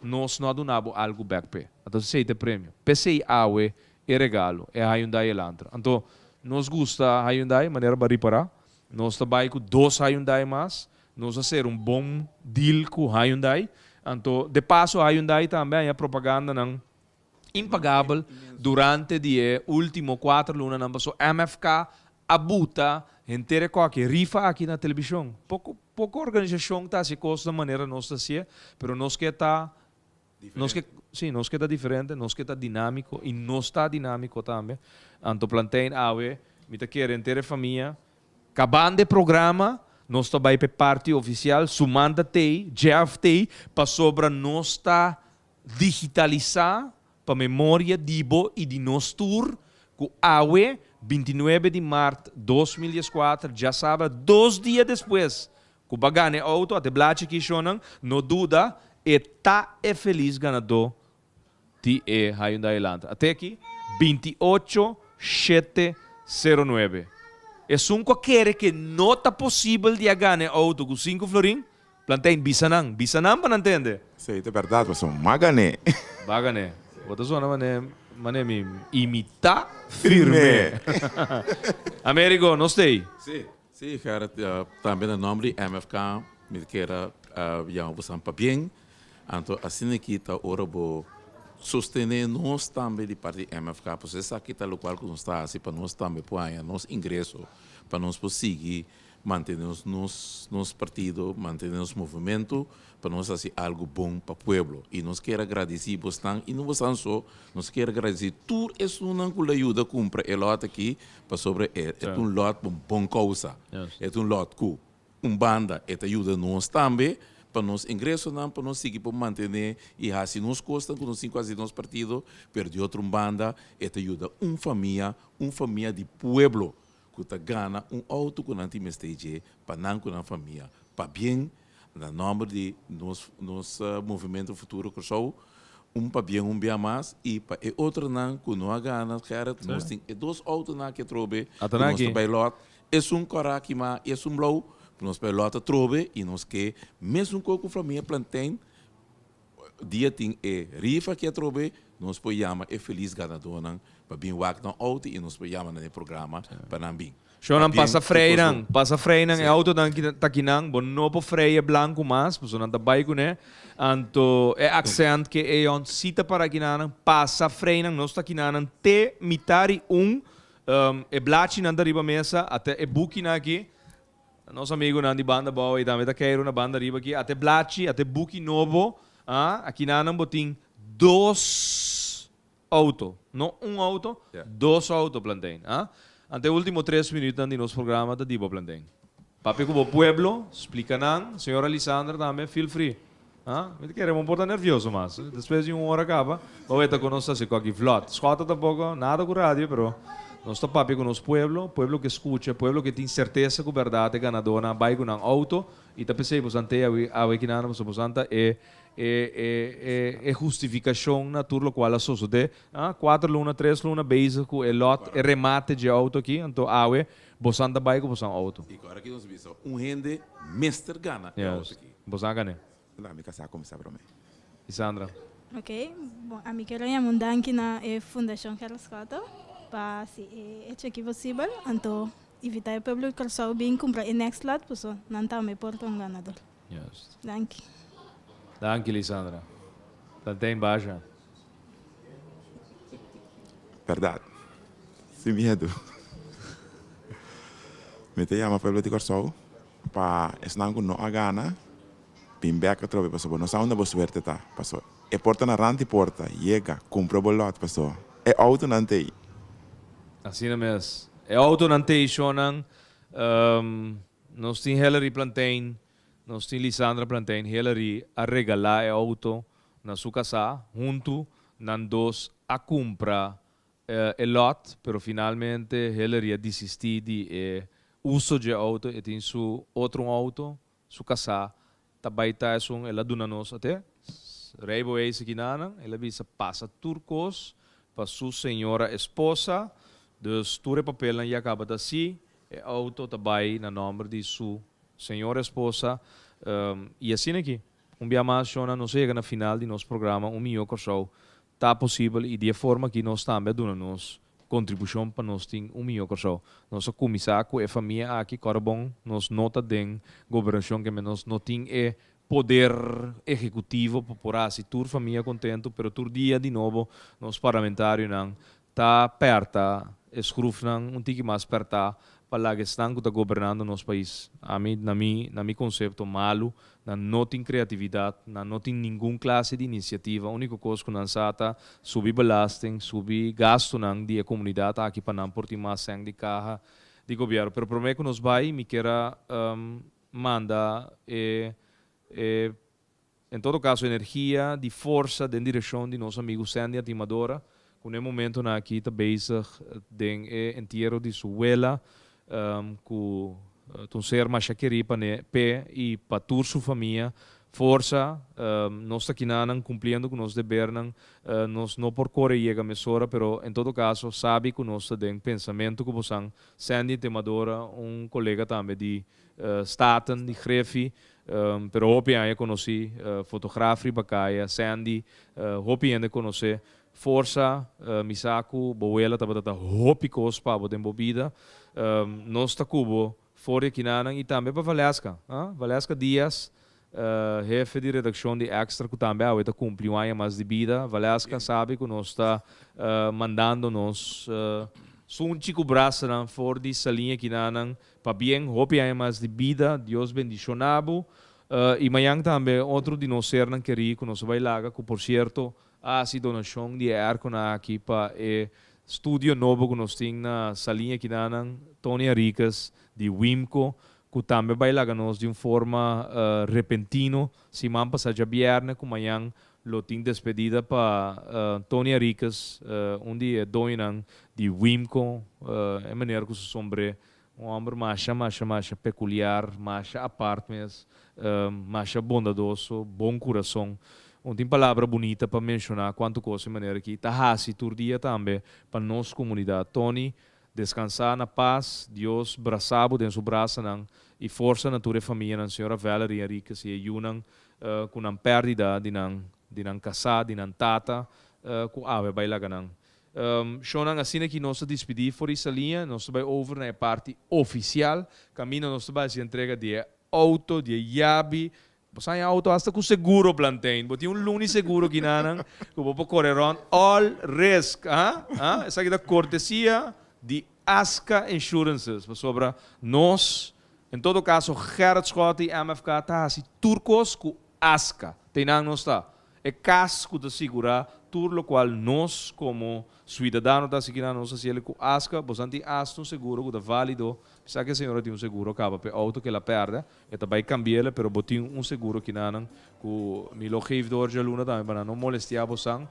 Nos no a duna bo algu bek p'e. Anto esei ta e premio. P'esei awe e regalo, e Hyundai Elantra. Anto nos gusta Hyundai, manera bo a ripará. Nos ta bai ku dos Hyundai mas. Nos a ser un bon deal ku Hyundai. Anto de paso Hyundai tambe a haña propagandanan impagabel durante di e ultimo kuater lunanan paso MFK a buta henter e koki rifa aki na telebishon. Poko poko organisashon ta hasi kos na manera nos ta hasié, pero nos ke ta nos ke si nos ke ta diferente, nos ke ta dinámiko i nos ta dinámiko tambe. Anto Plantein awe mi ta kere henter e famia kabando e programa nos ta bai pa e parti ofisial, Sumanta t'ei, Jeff t'ei, pasobra nos ta Digitalisá pa memoria di bo i di nos tur ku awe, 29 di mart 2014, djasabra dos dia despues ku bo a gana e outo, ate blachi ki shonnan, no duda, e ta e felis ganadó di e Hyundai Elantra. Ate aki, 28 shete sero nuebe. Esun ku a kere ke no ta posibel di a gana e outo ku sinku florin, Plantain, bisa nan, bisa nan pa nan tende. Esei ta berdad, pasobra m'a gané. B'a gané. Bo ta sona mané, mané mi imitá firme. Amerigo, nos t'ei. Sí, sí, Gerrit, tambe na nomber di MFK mi ta kere yama bosan pabien. Anto asina aki ta ora bo sostené nos tambe di parti di MFK, pasobra esaki ta lokual ku nos ta hasi pa nos tambe por haña nos ingreso, pa nos por sigui Mantene nos nos nos partido, mantene nos movimento pa nos haci algo bon pa pueblo. Y nos kier a gradici bosnan y no bosnan so, nos kier a gradici tur esunnan cu lo yuda cumpra e lot aki pasobra e ta un lot pa un bon causa. E ta un lot cu un banda e ta yuda nos tambe pa nos ingresonan pa nos sigui por mantene y haci nos cosnan cu nos tin cu haci den nos partido, pero di otro un banda e ta yuda un famia, un famia di pueblo ku ta gana un outo ku nan tin mester dje pa nan ku nan famia. Pabien. Na nòmber di nos nos Movimento Futuro Kòrsou, un pabien un bia mas i pa e otronan ku no a gana, Gerrit, nos tin e dos outonan aki atrobe ku nos ta bai lòt. Esun kòrá kimá i esun blou, nos bai lòt atrobe i nos ke mesun kos ku famia Plantein, dia tin e rifa aki atrobe, nos por yama e felis ganadónan pa bin wak nan outo i nos por yama nan den programa pa nan bin. Shownan pasa freinan, pasa freinan, e autonan ki ta kinan, bo no por frei e blanco mas, pasobra nan ta bai kuné. Anto e accent ke eon si ta para kinanan, pasa freinan, nos ta kinanan te mitari un, e blachinan ta riba mesa, ate e bukinan aki, nos amigunan di banda abou ei tambe ta keiru na banda riba aki, ate blachi, ate buki nobo, ah, akinanan bo tin dos Auto. No un auto, dos auto, Plantein. Ah? Ante e ultimo tres minuutnan di nos programa ta di bo, Plantein. Papia cu bo pueblo, splica nan. Señora Lisandra tambe, feel free. Ah? Mi ta kere bo por ta nervioso mas. Despues di un ora caba, bo weta cu nos ta haci coki vlot. Schota tampoco, nada cu radio, pero nos ta papia cu nos pueblo, pueblo ke scucha, pueblo ke tin certeza cu berdad e ganadornan a bay cu nan auto y ta pesey bosan te awe, awe kinan, pasobra bosan ta e E e e e hustifikashon na tur lokual a sosodé. A kuater luna, tres luna bezig ku e lòt, e remate dje outo aki, anto awe bosan ta bai ku bosan outo. I ku ora ki nos bisa un hende mester gana e outo aki. Bosan a gané. La mi kasá kuminsá promé. Isandra. Ok, bon ami kere yama un danki na e Fundashon Gerrit Schotte pa hasi e hecho aki posibel, anto invitá e pueblo di Kòrsou bin kumpra e next lot paso nan tambe por ta un ganador. Juist. Danki. Danki Lisandra. Plantein basha. Berdad. Sin miedu. Mi ta yama pueblo di Kòrsou pa esnan ku no a gana bin bèk atrobe pasobra bo no sa unda bo suerte ta. Paso e por ta na rant di porta, yega, kumpra bo lòt paso e outonan t'ei. Asina mes. E outonan t'ei shonnan. Nos tin Hillary Plantain, nos tin Lisandra Plantain. Hillary a regalá e outo na su kasá. Huntu nan dos a kumpra e lòt, pero finalmente Hillary a disistí di e uso dje outo. E tin su otro un outo, su kasá ta bai ta esun el a duna nos ate rijbewijs aki nanan. El a bisa pasa tur kos pa su señora esposa, dus tur e papelnan ya kaba ta así. E auto ta bai na nomber di su señora esposa y asina aki un bia mas shona nos a yega na final di nos programa Un Mihó Kòrsou ta posibel y di e forma aki nos tambe a duna nos contribucion pa nos tin un mihó Kòrsou. Nos a cuminsa cu e famia aki kòrda bon nos no ta den gobernacion keme nos no tin e poder ehecutivo pa por haci tur famia contento pero tur dia di nobo nos parlamentarionan Ta perta e schroefnan un tiki mas perta pa laga esnan ku ta gobernando nos pais. Ami, na mi, na mi konsepto malu, nan no tin kreatividat, nan no tin ningun klase di inisiativa, uniko kos ku nan sa ta subi belasting, subi gastunan di e komunidat aki pa nan por tin mas sèn di kaha di gobièrnu. Pero promé ku nos bai mi kier a manda e e En todo caso energia di forsa den direccion di nos amigo Sandy Atimadora cu na e momentonan aki ta bezig den e entiero di su wela cu ta un ser masha keri pa ne p'e y pa tur su famia. Forsa, nos ta kinanan cumpliendo cu nos debernan, nos no por core yega mesora pero en todo caso sabi cu nos ta den pensamento cu bosan. Sandy Atimadora un colega tambe di Staten, di Griffie, Pero hopi aña conoci fotograaf riba caya, Sandy, hopi hende conoce. Forsa, mi sa cu bo wela tabata ta hopi cos pa bo den bo bida. Nos ta cu bo for di akinanan y tambe pa Valeska, Valeska Diaz, hefe di redaccion di Extra cu tambe awe ta cumpli un aña mas di bida. Valeska sabi cu nos ta mandando nos sunchi cu brasanan for di Saliña akinanan Pabien, hopi aña mas di bida, Dios bendiciona bo. Y mañan tambe otro di nos sernan kerí cu nos a bay laga, cu por cierto a haci donacion di e airconan aki pa e studio nobo cu nos tin na Saliña Kinanan, Tony Henriquez di Wimco, cu tambe bay laga nos di un forma repentino siman pasa djabierne cu mañan lo tin despedida pa Tony Henriquez, un di e doñonan di Wimco, e meneer cu su sombre. Un hòmber masha, masha, masha pekuliar, masha apart mes, masha bondadoso, bon kurason. Un tin palabra bunita pa menshoná kuantu kos e manera aki ta hasi tur dia tambe pa nos komunidat. Tony, deskansá na pas, Dios brasá bo den su brasanan i forsa na tur e famianan, señora Valerie Henriquez i e yunan ku nan pèrdida di nan di nan kasá, di nan tata ku awe bai laga nan. Shownan asina ki nos ta dispidí for di Saliña, nos ta bai over na e parti ofisial, kaminda nos ta bai hasi entrega di e outo, di e yabi. Bo sa haña outo asta ku seguro, Plantain. Bo tin un luni seguro kinanan ku bo por kore rònt all risk. Ha? Ha? Esaki ta kortesia di Aska Insurances, pasobra nos, en todo kaso Gerrit Schotte i MFK ta hasi tur kos ku Aska. Teinan nos ta. E kas ku ta sigurá tur lokual nos komo suidadano ta hasi kinan nos hasi el ku aska, bosan tin asta un seguro ku ta válido, bisa ku e señora tin un seguro kaba pa e outo ku el a pèrdè, e ta bai kambi'el, pero bo tin un seguro kinanan ku mi lo geef door djaluna tambe pa nan no molestiá bosan,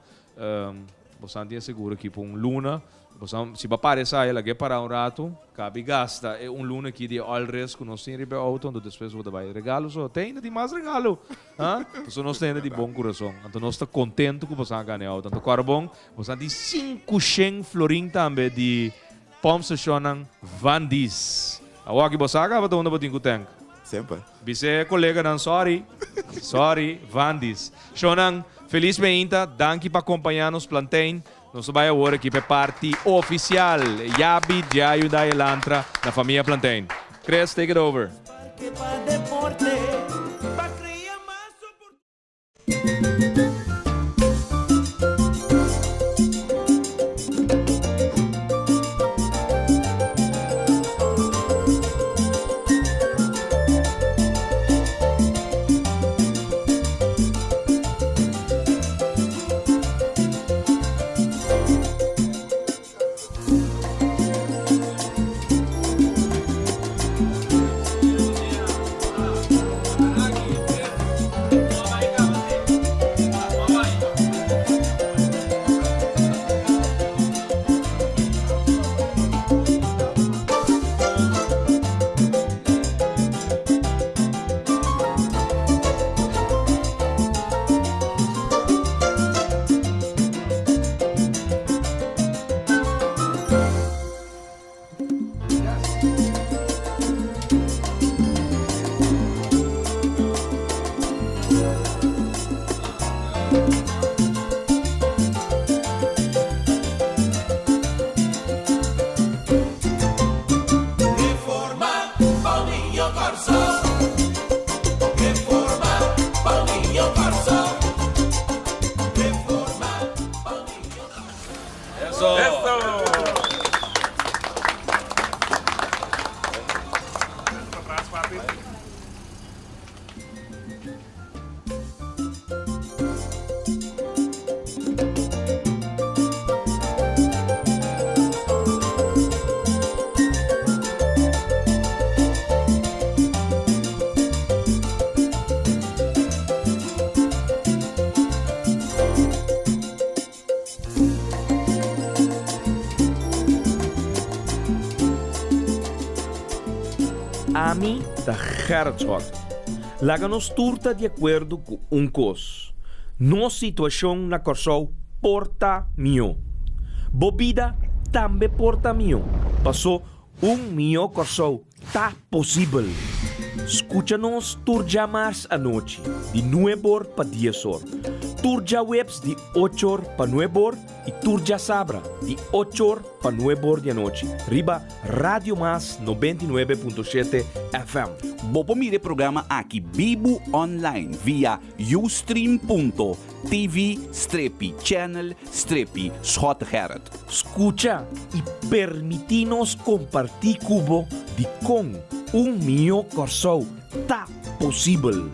bosan tin e seguro aki pa un luna. Boso, si bo a para esaki, lag'é para un ratu, kabi gasta e un luna aki di e oil risk ku nos tin riba e outo, anto despues bo ta bai. Regalo so, te ainda tin mas regalo! Ha? Pasobra nos ta hende di bon kurason, anto nos ta kontentu ku boso a gana e outo. Anto kòrda bon, boso a tin sinkushen florin tambe di pòmpstashonnan Van Dis. Awor aki bo sa kaba ta unda bo tin ku tènk. Semper. Bisa e koleganan sorry, sorry, Van Dis. Shonnan, felis meinta, danki pa kompañá nos Plantain. Nos ta bai awor aki pa e parti oficial. Yabi dja yuda e lantra na famia Plantain. Chris, take it over. Reforma pa un niño Kòrsou. Reforma pa un niño Kòrsou. Reforma pa un niño Kòrsou. Eso! Ami ta Gerrit Schotte. Laga nos tur ta di akuerdo ku un kos, nos situashon na Kòrsou por ta mihó. Bo bida tambe por ta mihó, pasó un mihó Kòrsou ta posibel. Skucha nos tur djamars anochi di nuebor pa diesor, tur djaweps di ochor pa nuebor i tur djasabra di ochor pa nuebor di anochi riba Radio Mas 99.7 FM. Bo por mira e programa aki bibu online via ustream.tv strepi channel strepi Schottegerrit. Skucha i permití nos kompartí ku bo dikon un mihó Kòrsou ta posibel.